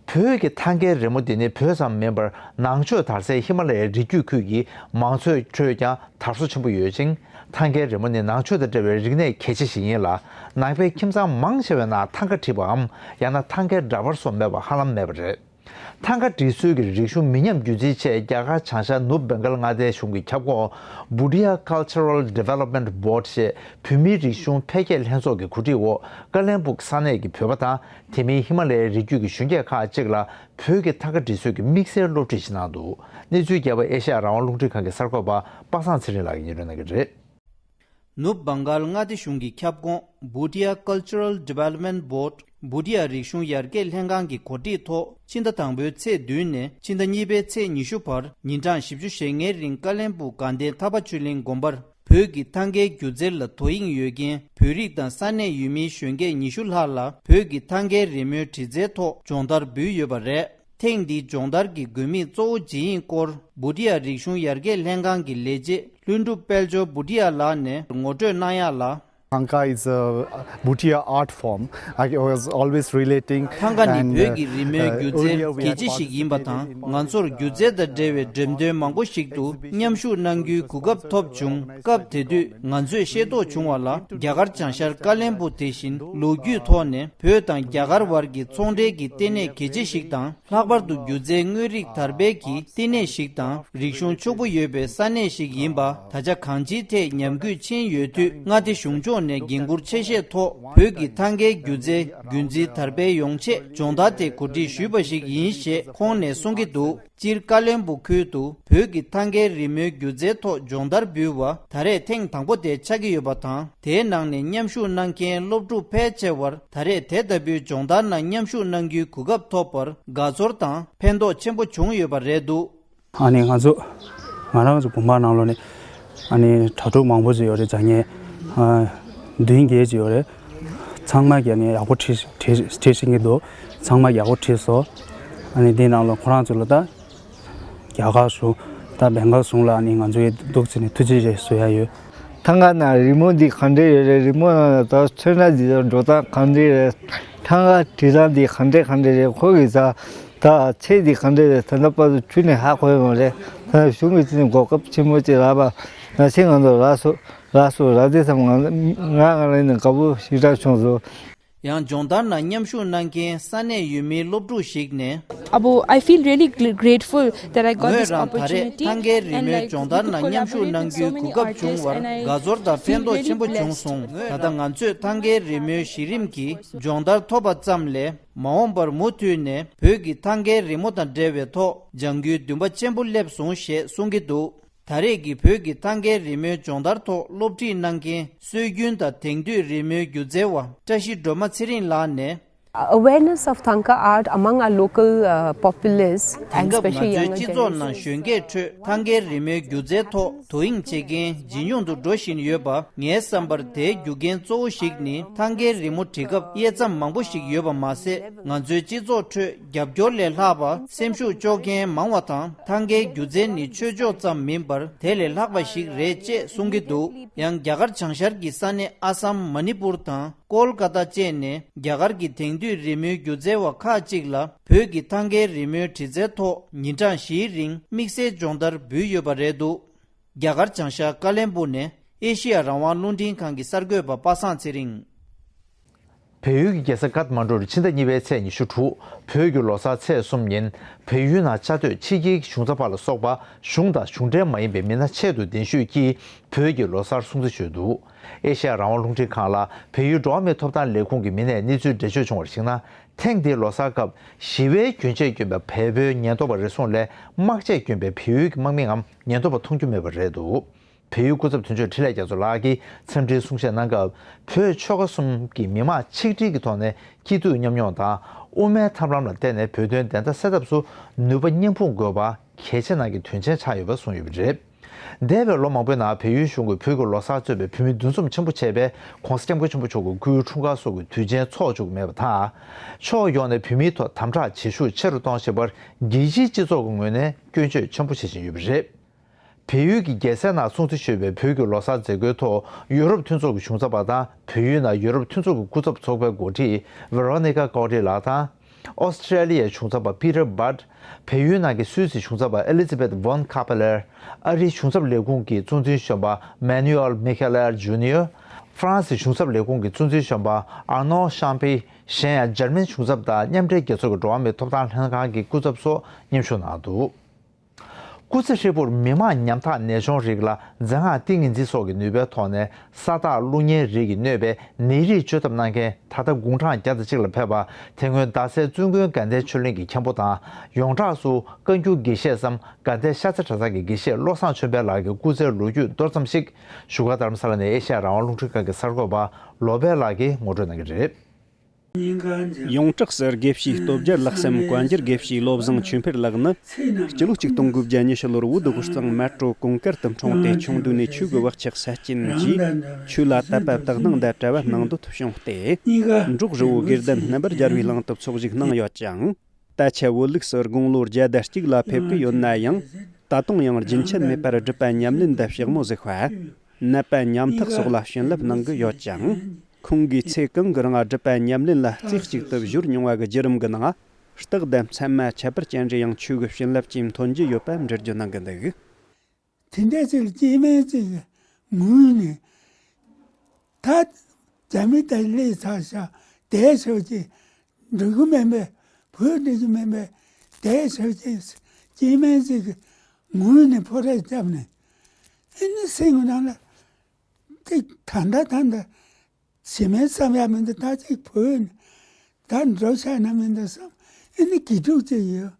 བོད་ཀྱི་ཐང་གའི་རི་མོ་འདི་ནི་བོད་ཙམ་མིན་པར་ནང་ཆོས་དར་སའི་ཧི་མ་ལ་ཡའི་རི་རྒྱུད་ཁུལ་གྱི་མང་ཚོགས་ཁྲོད་ཀྱང་དར་སོ་ཆེན་པོ་ཡོད་ཅིང་། ཐང་གའི་རི་མོ་ནི་ནང་ཆོས་དང་འབྲེལ་བའི་རིག་གནས་གལ་ཆེ་ཞིག་ཡིན་ལ། ནང་པའི་ཁྱིམ་ཚང་མང་ཆེ་བའི་ནང་ཐང་ག་བྲིས་པའམ་ཡང་ན་ཐང་གའི་འདྲ་པར་སོགས་མེད་པ་ཧ་ལམ་མེད་པ་རེད། ཐང་ག་བྲིས་སྲོལ་གྱི་རིག་གཞུང་མི་ཉམས་རྒྱུན་འཛིན་ཆེད་རྒྱ་གར་བྱང་ཤར་ནུབ་བེང་གལ་མངའ་སྡེའི་གཞུང་གི་ཁྱབ་ཁོངས་Bhutia Cultural Development Board ཞེས་བོད་མིའི་རིག་གཞུང་འཕེལ་རྒྱས་ལྷན་ཚོགས་ཀྱི་གོ་སྒྲིག་འོག་ཀ་བློན་སྦུག་ས་གནས་ཀྱི་བོད་པ་དང་། དེ་མིན་ཧི་མ་ལ་ཡའི་རི་རྒྱུད་ཀྱི་གཞོན་སྐྱེས་ཁག་ཅིག་ལ་བོད་ཀྱི་ཐང་ག་འབྲི་སྲོལ་གྱི་དམིགས་བསལ་སློབ་ཁྲིད་ཞིག་གནང་འདུག་གནས་ཚུལ་རྒྱས་པ་ཨེ་ཤ་ཡ་རང་དབང་རླུང་འཕྲིན་ཁང་གི་གསར་འགོད་པ་པ་སངས་ཚེ་རིང་ལགས་ཀྱིས་སྙན་སྒྲོན་གནང་གི་རེད། ནུབ་བང་གལ་མངའ་སྡེ་གཞུང་གི་ཁྱབ་ཁོངས་Bhutia Cultural Development Board། བྷུ་ཏི་ཡ་རིག་གཞུང་ཡར་རྒྱས་ལྷན་ཁང་གི་གོ་སྒྲིག་ཐོག་ཕྱི་ཟླ་དང་པོའི་ཚེས་བདུན་ནས་ཕྱི་ཟླ་གཉིས་པའི་ཚེས་ཉི་ཤུ་བར་ཉིན་གྲངས་བཞི་བཅུ་ཞེ་ལྔའི་རིང་ཀ་བློན་སྦུག་དགའ་ལྡན་ཐར་པ་ཆོས་གླིང་དགོན་པར། བོད་ཀྱི་ཐང་གའི་སྒྱུ་རྩལ་ལ་དོ་དབྱིངས་ཡོད་མཁན་བོད་རིགས་དང་ས་གནས་ཡུལ་མིའི་གཞོན་སྐྱེས་ཉི་ཤུ་ལྷག་ལ་བོད་ཀྱི་ཐང་གའི་རི་མོའི་བྲིས་རྩལ་ཐོག་སྦྱོང་བརྡར་འབུལ་ཡོད་པ་རེད། ཐེངས་འདིའི་སྦྱོང་བརྡར་གྱི་དགོས་དམིགས་གཙོ་བོ་ཇི་ཡིན་སྐོར་བྷུ་ཏི་ཡ་རིག་གཞུང་ཡར་རྒྱས་ལྷན་ཁང་གི་ལས་བྱེད་ལྷུན་གྲུབ་དཔལ་འབྱོར་བྷུ་ཏི་ཡ་ལགས་ནས་ངོ་སྤྲོད་གནང་ཡག་ལ། Thangka is a Bhutia art form. I was always relating. ཐང་ག་ནི་བོད་ཀྱི་རི་མོའི་སྒྱུ་རྩལ་གལ་ཆེ་ཞིག་ཡིན་པ་དང་། ང་ཚོར་སྒྱུ་རྩལ་དང་འབྲེལ་བའི་འགྲེམས་སྟོན་མང་པོ་ཞིག་ཏུ་མཉམ་ཞུགས་གནང་རྒྱུའི་གོ་སྐབས་ཐོབ་བྱུང་། སྐབས་དེ་དུས་ང་ཚོས་ཤེས་རྟོགས་བྱུང་བ་ལ། རྒྱ་གར་བྱང་ཤར་ཀ་བློན་སྦུག་དེ་བཞིན་ལོ་རྒྱུས་ཐོག་ནས་བོད་དང་རྒྱ་གར་བར་གྱི་ཚོང་འབྲེལ་གྱི་ལྟེ་གནས་གལ་ཆེ་ཞིག་དང་། ལྷག་པར་དུ་སྒྱུ་རྩལ་དངོས་རིགས་དར་སྤེལ་གྱི་ལྟེ་གནས་ཤིག་དང་། རིག་གཞུང་ཕྱུག་པོ་ཡོད་པའི་ས་གནས་ཤིག་ཡིན་པ་ད་ཆ་གང་ཅིའི་ཐད་ཉམས་རྒུད་ཕྱིན་ཡོད་དུས། མངའ་སྡེ་གཞུང་ཕྱོགས་ནས་འགན་འཁུར་ཆེ་བཞེས་ཐོག་བོད་ཀྱི་ཐང་གའི་སྒྱུ་རྩལ་རྒྱུན་འཛིན་དར་སྤེལ་ཡོང་ཆེད་སྦྱོང་བརྡར་དེ་གོ་སྒྲིག་ཞུས་པ་ཞིག་ཡིན་ཞེས་ཁོང་ནས་གསུང་གི་འདུག་སྤྱིར་ཀ་བློན་སྦུག་ཁུལ་དུ་བོད་ཀྱི་ཐང་གའི་རི་མོའི་སྒྱུ་རྩལ་ཐོག་སྦྱོང་བརྡར་འབུལ་བ་ད་རེས་ཐེངས་དང་པོ་དེ་ཆགས་ཀྱི་ཡོད་པ་དང་། དེའི་ནང་ནས་མཉམ་ཞུགས་གནང་མཁན་སློབ་ཕྲུག་ཕལ་ཆེ་བར་ད་རེས་དེ་ལྟ་བུའི་སྦྱོང་བརྡར་ནང་མཉམ་ཞུགས་གནང་རྒྱུའི་གོ་སྐབས་ཐོབ་པར་དགའ་ཚོར་དང་ཕན་ཐོགས་ཆེན་པོ་བྱུང་ཡོད་པ་རེད་འདུག་ཨ་ནི་ང་ཚོ་ང་རང་ཚོ་དགོན་པ་ནང་ལོགས་ནས་ཨ་ནི་གྲྭ་ཕྲུག་མང་པོ་ཅིག་ཡོད་རེད། བྱ་ངན་ཨ་བདུན་བརྒྱད་ཅིག་ཡོད་རེད། ཚང་མ་གིས་ཨ་ནི་ཡག་པོ་བྲིས་བྲིས་བྲིས་ཤེས་ཀྱི་འདུག་ཚང་མ་ཡག་པོ་བྲིས་སོང་། ཨ་ནི་འདིའི་ནང་ལ་ཁོ་རང་ཚོ་ལ་ད་རྒྱ་གར་གཞུང་ ད་བེང་ག་ཟུང་ལ་ནི་ང་ཚོའི་འདུག་ཚེ་ནི་ཐུགས་རྗེ་ཆེ་ཞུ་ཡ་ཡོད། ཐང་ག་ན་རི་མོ་འདི་ག་འདྲ་ཡོད་རེད། རི་མོ་ནང་ད་ཚོན་སྣ་འདི་དང་འགྲོ་སྟངས་ག་འདྲ་རེད། ཐང་ག་བྲིས་སྟངས་འདི་ག་འདྲ་ག་འདྲ་རེད། ཁོ་གི་ད་ད་ཚེ་འདི་ག་འདྲ་རེད། ད་ལྟ་བར་དུ་ཁྱོན་ནས་ཧ་གོ་ཡོད་མ་རེད། ད་གཞུང་གི་ཚེ་ནས་གོ་སྐབས་ཆེན་པོ་ཅིག་རག་པ་ང་ཚོ་ང་ཚོ་རག་སོ་རག་སོ་རག་དེ་ཙམ་ང་ང་ང་རང་ནས་དགའ་པོ་ཞེ་དྲག་བྱུང་སོང་། ཡང་སྦྱོང་བརྡར་ནང་མཉམ་ཞུགས་གནང་མཁན་ས་གནས་ཡུལ་མིའི་སློབ་ཕྲུག་ཞིག་ནས། ཨ་བོ། I feel really grateful that I got this opportunity and like the people came to me and like the people ངོས་རང་ད་རེས་ཐང་གའི་རི་མོའི་སྦྱོང་བརྡར་ནང་མཉམ་ཞུགས་གནང་རྒྱུའི་གོ་སྐབས་བྱུང་བར་དགའ་ཚོར་དང་ཕན་ཐོགས་ཆེན་པོ་བྱུང་སོང་། ད་ལྟ་ང་ཚོས་ཐང་གའི་རི་མོའི་གཞི་རིམ་གྱི་སྦྱོང་བརྡར་ཐོབ་པ་ཙམ་ལས་མ་འོངས་པར་མུ་མཐུད་ནས་བོད་ཀྱི་ཐང་གའི་རི་མོ་དང་འབྲེལ་བའི་ཐོག་སྦྱང་རྒྱུའི་འདུན་པ་ཆེན་པོ་སླེབས་སོང་ཞེས་གསུང་གི་འདུག་ད་རེས་ཀྱི་བོད་ཀྱི་ཐང་གའི་རི་མོའི་སྦྱོང་བརྡར་ཐོག་སློབ་ཁྲིད་གནང་མཁན་སྲོལ་རྒྱུན་དང་དེང་དུས་རི་མོའི་སྒྱུ་རྩལ་བ་བཀྲ་ཤིས་སྒྲོལ་མ་ཚེ་རིང་ལགས་ནས། Awareness of Thangka art among our local uh, populace དེང་and སྐབས་ང་especially ཚོའི་younger སྤྱི་ཚོགས་ནང་generations གཞོན་སྐྱེས་ཁྲོད་ཐང་གའི་རི་མོའི་སྒྱུ་རྩལ་ཐོག་དོ་དབྱིངས་བྱེད་མཁན་ཇེ་ཉུང་དུ་འགྲོ་བཞིན་ཡོད་པ། ངའི་བསམ་པར་དེའི་རྒྱུ་རྐྱེན་གཙོ་བོ་ཞིག་ནི་ཐང་གའི་རི་མོ་འབྲི་སྐབས་དབྱེ་མཚམས་མང་པོ་ཞིག་ཡོད་པ་མ་ཟད། ང་ཚོའི་སྤྱི་ཚོགས་ཁྲོད་རྒྱབ་སྐྱོར་ལས་ལྷག་པ་སེམས་ཤུགས་གཅོག་མཁན་མང་བ་དང་། ཐང་གའི་སྒྱུ་རྩལ་ནི་ཆོས་ཕྱོགས་ཙམ་མིན་པར་དེ་ལས་ལྷག་པ་ཞིག་རེད་ཅེས་གསུང་གི་འདུག་ཡང་རྒྱ་གར་བྱང་ཤར་གྱི་ས་གནས་ཨ་སམ། མ་ནི་པུར་དང་ཀོལ་ཀ་ཏ་བཅས་ནས་རྒྱ་གར་གྱི་དེང་དུས་རི་མོའི་སྒྱུ་རྩལ་བ་ཁག་ཅིག་ལ་བོད་ཀྱི་ཐང་གའི་རི་མོའི་འབྲི་རྩལ་ཐོག་ཉིན་གྲངས་བཞིའི་རིང་དམིགས་བསལ་སྦྱོང་བརྡར་འབུལ་ཡོད་པ་རེད་འདུག་རྒྱ་གར་བྱང་ཤར་ཀ་ལན་སྦུག་ནས་ཨེ་ཤེ་ཡ་རང་དབང་རླུང་འཕྲིན་ཁང་གི་གསར་འགོད་པ་པ་སངས་ཚེ་རིང་། བལ་ཡུལ་གྱི་རྒྱལ་ས་ཀཏ་མན་གྲུར་ཕྱི་ཟླ་གཉིས་པའི་ཚེས་ཉི་ཤུ་དྲུག་བོད་ཀྱི་ལོ་གསར་ཚེས་གསུམ་ཉིན་བལ་ཡུལ་ནང་བཅའ་སྡོད་ཕྱི་རྒྱལ་གྱི་གཞུང་ཚབ་པ་ལ་སོགས་པ་གཞུང་དང་གཞུང་འབྲེལ་མ་ཡིན་པའི་མི་སྣ་ཆེད་དུ་གདན་ཞུས་ཀྱིས་བོད་ཀྱི་ལོ་གསར་སྲུང་བརྩི་ཞུས་འདུག་ཨེ་ཤེ་ཡ་རང་དབང་རླུང་འཕྲིན་ཁང་ལ་བལ་ཡུལ་འགྲོ་བ་མིའི་ཐོབ་ཐང་ལས་ཁུངས་ཀྱི་མི་སྣས་གནས་ཚུལ་འགྲེལ་བརྗོད་བྱུང་བར་གཞིགས་ན། ཐེངས་འདིའི་ལོ་གསར་སྐབས་ཞི་བའི་གྱོན་ཆས་གྱོན་པའི་བལ་པོའི་ཉེན་རྟོག་པ་རེ་ཟུང་ལས་དམག་ཆས་གྱོན་པའི་བལ་ཡུལ་གྱི་དམག་མི་ངམ་ཉེན་རྟོག་པ་མཐོང་རྒྱུ་མེད་པ་རེད་འདུག་བལ་ཡུལ་སྐུ་ཚབ་དོན་གཅོད་འཕྲིན་ལས་རྒྱ་མཚོ་ལགས་ཀྱིས་འཚམས་འདྲིའི་གསུང་བཤད་གནང་སྐབས། བོད་ཆོལ་ཁ་གསུམ་གྱི་མི་མང་ཆིག་སྒྲིལ་གྱི་ཐོག་ནས་སྐྱིད་སྡུག་མཉམ་མྱོང་དང་། དབུ་མའི་ཐབས་ལམ་ལ་བརྟེན་ནས་བོད་དོན་བདེན་མཐའ་གསལ་ཐབས་སུ་ནུས་པ་མཉམ་སྤུངས་དགོས་པ་གལ་ཆེ་གནང་གི་དོན་ཆེན་ཆགས་ཡོད་པ་གསུངས་ཡོད་པ་རེད། འདས་པའི་ལོ་མང་པོའི་ནང་བལ་ཡུལ་གཞུང་གིས་བོད་ཀྱི་ལོ་གསར་གཙོས་པའི་བོད་མིའི་འདུ་འཛོམས་ཆེན་པོ་བྱས་པའི་༧གོང་ས་༧སྐྱབས་མགོན་ཆེན་པོ་མཆོག་གི་སྐུའི་འཁྲུངས་སྐར་སོགས་ཀྱི་དུས་ཆེན་འཚོགས་བཅུག་མེད་པ་དང་། ཕྱོགས་ཡོངས་ནས་བོད་མིའི་ཐོག་དམ་དྲག་བྱེད་ཤུགས་ཆེ་རུ་གཏོང་བཞིན་པར་རྒྱལ་སྤྱིའི་སྤྱི་ཚོགས་ཀྱི་ངོས་ནས་སྐྱོན་བརྗོད་ཆེན་པོ་བྱེད་བཞིན་ཡོད་པ་རེད། བལ་ཡུལ་གྱི་རྒྱལ་སའི་ནང་སྲུང་བརྩི་ཞུས་པའི་བོད་ཀྱི་ལོ་གསར་མཛད་སྒོའི་ཐོག་ཡུ་རོབ་མཐུན་ཚོགས་ཀྱི་གཞུང་ཚབ་པ་དང་། བལ་ཡུལ་ནང་ཡུ་རོབ་མཐུན་ཚོགས་ཀྱི་སྐུ་ཚབ་ཚོགས་པའི་འགོ་ཁྲིད་Veronica Gaudí ལགས་དང་། ཨོ་སི་ཀྲེ་ལི་ཡའི་གཞུང་ཚབ་པ་Peter Budd། བལ་ཡུལ་ནང་གི་སུད་སི་གཞུང་ཚབ་པ་Elisabeth von Kepler། ཨ་རིའི་གཞུང་ཚབ་ལས་ཁུངས་ཀྱི་གཙོ་འཛིན་གཞོན་པ་Manuel Micheler Junior། ཧྥ་རན་སིའི་གཞུང་ཚབ་ལས་ཁུངས་ཀྱི་གཙོ་འཛིན་གཞོན་པ་Arnaud Champy། གཞན་ཡང་འཇར་མན་གཞུང་ཚབ་དང་མཉམ་འབྲེལ་རྒྱལ་ཚོགས་ཀྱི་འགྲོ་བ་མིའི་ཐོབ་ཐང་ལྷན་ཁང་གི་སྐུ་ཚབ་སོགས་མཉམ་ཞུགས་གནང་འདུག་སྐུ་ཚེ་ཧྲིལ་པོར་མི་དམངས་ཉམ་ཐག་ནད་གཅོང་རིགས་ལ་རྫས་སྔགས་ཏིང་ངེ་འཛིན་སོགས་ཀྱི་ནུས་པའི་ཐོག་ནས་ས་རྟགས་ཀླུ་གཉན་རིགས་ཀྱིས་གནོད་པའི་ནད་རིགས་བཅོས་ཐབས་གནང་མཁན་ད་ལྟ་དགུང་གྲངས་བརྒྱ་དང་གཅིག་ལ་ཕེབས་པ། དེ་སྔོན་རྡ་སའི་བཙུན་དགོན་དགའ་ལྡན་ཆོས་གླིང་གི་མཁན་པོ་དང་། ཡོངས་གྲགས་སུ་བཀའ་འགྱུར་དགེ་བཤེས་སམ་དགའ་ལྡན་ཤ་ཚ་གྲྭ་ཚང་གི་དགེ་བཤེས་བློ་བཟང་ཆོས་འཕེལ་ལགས་ཀྱི་སྐུ་ཚེའི་ལོ་རྒྱུས་མདོར་ཙམ་ཞིག་བཞུགས་སྒར་རྡ་རམ་ས་ལ་ནས་ཨེ་ཤ་ཡ་རང་དབང་རླུང་འཕྲིན་ཁང་གི་གསར་འགོད་པ་བློ་བྷེ་ལགས་ཀྱིས་ངོ་སྤྲོད་གནང་གི་རེད། ཡོངས་གྲགས་སུ་དགེ་བཤེས་སྟོབས་རྒྱལ་ལགས་སམ་བཀའ་འགྱུར་དགེ་བཤེས་བློ་བཟང་ཆོས་འཕེལ་ལགས་ནི། སྤྱི་ལོ་གཅིག་སྟོང་དགུ་བརྒྱ་ཉི་ཤུ་ལོར་བོད་གོས་གཙང་མལ་གྲོ་གུང་དཀར་དུ་འཁྲུངས་ཏེ། ཆུང་དུས་ནས་ཆོས་ཀྱི་བག་ཆགས་སད་ཅན་གྱིས་ཆོས་ལ་དད་པ་དག་སྣང་དང་བྲལ་བ་སྣང་འདོད་བྱུང་སྟེ། འབྲོག་རི་བོ་དགེ་ལྡན་རྣམ་པར་རྒྱལ་བའི་གླིང་དུ་ཚོགས་ཞུགས་གནང་ཡོད་ཅིང་། ད་ཆ་བོད་ལུགས་སུ་དགུང་ལོ་བརྒྱ་དང་གཅིག་ལ་ཕེབས་ཀྱི་ཡོད་ན་ཡང་། ད་དུང་ཡང་རྒྱུན་ཆད་མེད་པར་སྒྲུབ་པ་ཉམས་ལེན་དང་ཕྱག་མོ་གཟིགས་པ། ནད་པ་ཉམ་ཐག་སོགས་ལ་བྱིན་རླབས་གནང་གི་ཡོད་ཅིང་། ཁོང་གིས་ཚེ་གང་གི་རིང་སྒྲུབ་པ་ཉམས་ལེན་ལ་རྩེ་གཅིག་ཏུ་གཞོལ་མྱོང་བ་གི་བརྒྱུད་རིམ་གྱི་ནང་། རྟགས་དང་མཚན་མ་ཁྱད་པར་ཅན་རེ་ཡང་ཆོས་ཀྱི་བྱིན་རླབས་ཀྱིས་འཐོན་གྱི་ཡོད་པ་འགྲེལ་བརྗོད་གནང་གི་འདུག་དེ་འདྲ་ཅིག་ལ་སྐྱེ་དམན་ཅིག་གི་ངུས་ནས། ད་རྒྱ་མི་དང་སླེབས་ཚར་ཤག་བསྡད་ཤོག་ཅིག་འགྲོ་གི་མེད་པས། བོད་འགྲོ་གི་མེད་པས། བསྡད་ཤོག་ཅིག་སྐྱེ་དམན་ཅིག་གི་ངུས་ནས་ཕོ་བྲང་བརྒྱབ་ནས། ཨེ་ནི་སེམས་ནང་ལ། དེ་ད་ལྟ་ད་ལྟ་ཞེ་མེད་བསམ་ཡག་མི་འདུག་ད་ཅིག་བོད་ནས་ད་འགྲོ་ཤག་ན་མི་འདུག་བསམ། ཨེ་ནི་དགེ་ཕྲུག་ཅིག་ཡོད།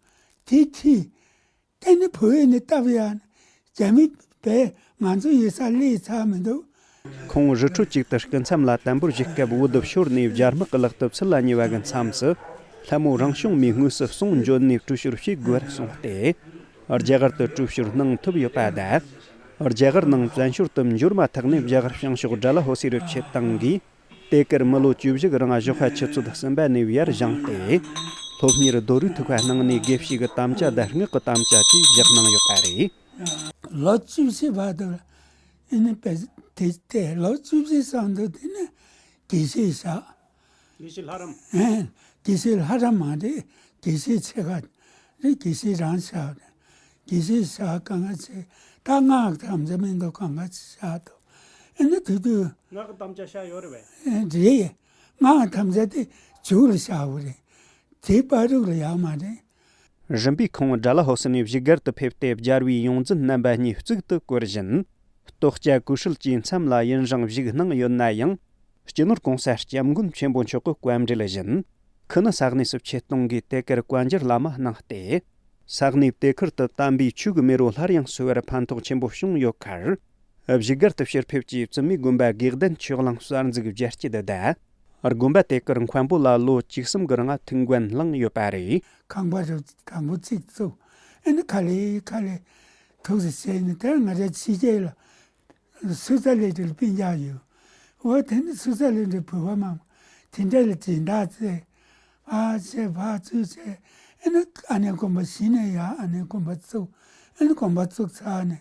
དེ་ཁྲིད། དེ་ནི་བོད་ནས་སྟབས་ཡག་ནི་རྒྱ་མི་བས་ང་ཚོ་ཡོད་ས་སླེབས་ཚར་མི་འདུག་ཁོང་རི་ཁྲོད་ཅིག་ཏུ་སྐུ་མཚམས་ལ་དམ་པོར་བཞུགས་སྐབས། འུ་དུ་ཕྱོགས་ནས་རྒྱ་དམག་གི་ལག་ཏུ་ཚུར་ལ་ཉེ་བ་གི་མཚམས་སུ། ལྷ་མོ་རང་བྱུང་མའི་དངོས་སུ་གསུང་བརྗོད་ནས་དྲོད་བཤུར་བྱེད་དགོས་གསུངས་ཏེ། རྒྱ་གར་དུ་དྲོད་བཤུར་གནང་ཐུབ་ཡོད་པ་དང་། རྒྱ་གར་ནང་བཙན་བྱོལ་དུ་འབྱོར་མ་ཐག་ནས་རྒྱ་གར་བྱང་ཕྱོགས་ཌལ་ཧོ་སི་རུ་ཆེད་བཏང་གིས། དེ་གར་མི་ལོ་བཅུ་བཞི་གི་རིང་ཞོགས་པ་ཆུ་ཚོད་གསུམ་པ་ནས་ཡར་བཞེངས་ཏེ། སློབ་གཉེར་རྡོ་རུས་ཐུག་པ་གནང་ནས་དགེ་བཤེས་ཀྱི་དམ་བཅའ་དང་སྔགས་ཀྱི་དམ་བཅའ་བཅས་བཞག་གནང་ཡོད་པ་རེད། ལོ་བཅུ་བཞི་བར་དུ་ཨེ་ནི་པེ་དེ་སྟེ་ལོ་བཅུ་བཞི་སང་དུ་དེ་ནས་དགེ་བཤེས་བཞག་དགེ་བཤེས་ལྷ་རམས། ཨེ། དགེ་བཤེས་ལྷ་རམས་མ་རེད། དགེ་བཤེས་ཆེ་ཁ་རེད། དགེ་བཤེས་རང་བཞག་རེད། དགེ་བཤེས་བཞག་གང་ག་བྱས་ད་སྔགས་དམ་བཅའ་མི་འདུག་གང་ག་བྱས་བཞག་འདུག་ཨེ་ནི་དེ་དུས་སྔགས་དམ་བཅའ་བཞག་ཡོད་རེད་པས། ཨེ་རེད། སྔགས་དམ་བཅའ་དེ་མཇུག་ལ་བཞག་པ་རེད། དེ་བར་དུ་ལ་ཡག་མ་རེད། རིམ་པས་ཁོང་ཌལ་ཧོ་སི་ནས་བཞུགས་སྒར་དུ་ཕེབས་ཏེ་སྦྱར་བའི་ཡོངས་འཛིན་རྣམ་པ་གཉིས་གཙུག་ཏུ་བཀུར་བཞིན། ལྟོ་སྐྱ་ཀུ་ཤྲི་ལ་ཅིའི་མཚམས་ལ་ཡུན་རིང་བཞུགས་གནང་ཡོད་ན་ཡང་། སྤྱི་ནོར་གོང་ས་སྐྱབས་མགོན་ཆེན་པོ་མཆོག་གི་བཀའ་འདྲི་ལ་བཞིན། ཁོ་ནི་ས་གནས་སུ་ཆེད་གཏོང་གིས་དེ་གར་བཀའ་འགྱུར་བླ་མ་གནང་སྟེ། ས་གནས་དེ་ཁུལ་དུ་དམ་པའི་ཆོས་ཀྱི་མེ་རོ་སླར་ཡང་གསོ་བར་ཕན་ཐོགས་ཆེན་པོ་བྱུང་ཡོད་ཁར། བཞུགས་སྒར་དུ་ཕྱིར་ཕེབས་ཀྱིས་བཙུན་མའི་དགོན་པ་དགེ་ལྡན་ཆོས་གླིང་གསར་འཛུགས་རྒྱ་སྐྱེད་དང་། དགོན་པ་དེ་གར་མཁན་པོ་ལ་ལོ་བཅུ་གསུམ་གྱི་རིང་ཐུགས་འགན་བླངས་ཡོད་པ་རེད། ཁང་པ་རུ་དང་པོ་གཅིག་བཙུགས། ཨེ་ནི་ཁ་ལེ་ཁ་ལེ་ཐུགས་སུ་བྱས་ནས་དེར་ང་རའི་ཕྱི་རྒྱལ་ལ་སུ་ཙ་ལེ་ཏི་ལ་སྤུན་ཀྱག་ཡོད། འོ་དེ་ནི་སུ་ཙ་ལེ་ཏི་བོད་པ་མང་དེ་འདྲ་ལ་སྦྱིན་བདག་བཙལ། ཕར་བྱས་ཕར་ཚུར་བྱས། ཨེ་ནི་ཨ་ནེ་དགོན་པ་གཞི་ནས་ཡང་ཨ་ནེ་དགོན་པ་བཙུགས། ཨེ་ནི་དགོན་པ་བཙུགས་ཚར་ནས་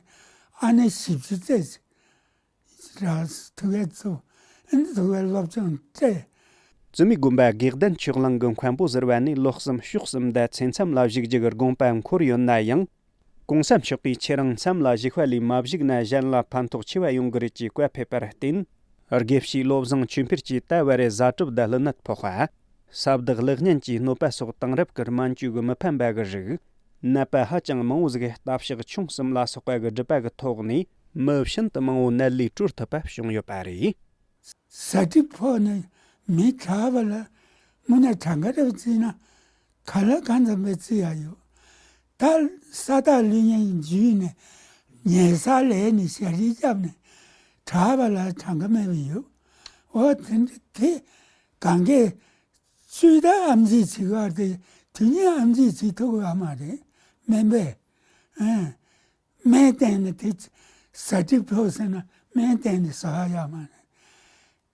ཨ་ནེ་བཞི་བཅུ་བཙལ། རང་ཐུགས་ཡ་གཙོ། ཨ་ནི་ཐུགས་ཡ་སློབ་སྦྱོང་སྤྲད། བཙུན་མའི་དགོན་པ་དགེ་ལྡན་ཆོས་གླིང་གི་མཁན་པོ་ཟུར་པ་ནས་ལོ་གསུམ་ཕྱོགས་གསུམ་དང་ཚེ་མཚམས་ལ་བཞུགས་རྒྱུ་གི་དགོངས་པ་འཁོར་ཡོད་ན་ཡང་། གོང་ས་མཆོག་གིས་ཁྱེད་རང་མཚམས་ལ་བཞུགས་པ་ལས་མ་བཞུགས་ན་གཞན་ལ་ཕན་ཐོགས་ཆེ་བ་ཡོང་གི་རེད་ཅེས་བཀའ་ཕེབས་པར་བརྟེན། དགེ་བཤེས་བློ་བཟང་ཆོས་འཕེལ་གྱིས་ད་བར་བཟའ་གྲུབ་དང་ལྷག་ནད་ཕོག་པ། ས་བདག་ལེགས་གཉན་གྱིས་གནོད་པ་སོགས་དེང་རབས་ཀྱི་སྨན་བཅོས་ཀྱི་མི་ཕན་པ་གི་རིགས། ནད་པ་ཧ་ཅང་མང་བོ་ཟིག་སྟབས་ཞག་ཆུང་གསུམ་ལ་སོགས་པ་གི་སྒྲུབ་པ་གི་ཐོག་ནས་མི་ཤིན་ཏུ་མང་བོ་ནད་ལས་གྲོལ་ཐུབ་པ་བྱུང་ཡོད་པ་རེད། ཟ་འགྲིག་ཕོག་ནས་མི་དྲག་པ་ལ་དངོས་གནས་གྲངས་ཀ་རེ་བརྩིས་ན་ག་ལ་གང་འཚམ་པའི་རྩི་ཡ་ཡོད། ད་ས་བདག་ལུས་ངན་འཇུས་ནས་ཉལ་ས་ལས་ནས་ཞལ་རས་བརྒྱབ་ནས་དྲག་པ་ལ་གྲངས་ཀ་མེད་པ་ཡོད། འོ་དེ་འདྲ་དེ་གང་གས་ཚུལ་ད་ཨམ་ཆི་བྱེད་གར་དེ་དུས་ཉིན་ཨམ་ཆི་བྱེད་ཐུབ་ཡོད་མ་རེད། སྨན་པས། ཨེ། སྨན་བསྟེན་ནས་དེ་ཟ་འགྲིག་ཕོག་ཟེར་ན་སྨན་བསྟེན་ནས་ཟ་ཡ་མ་རེད།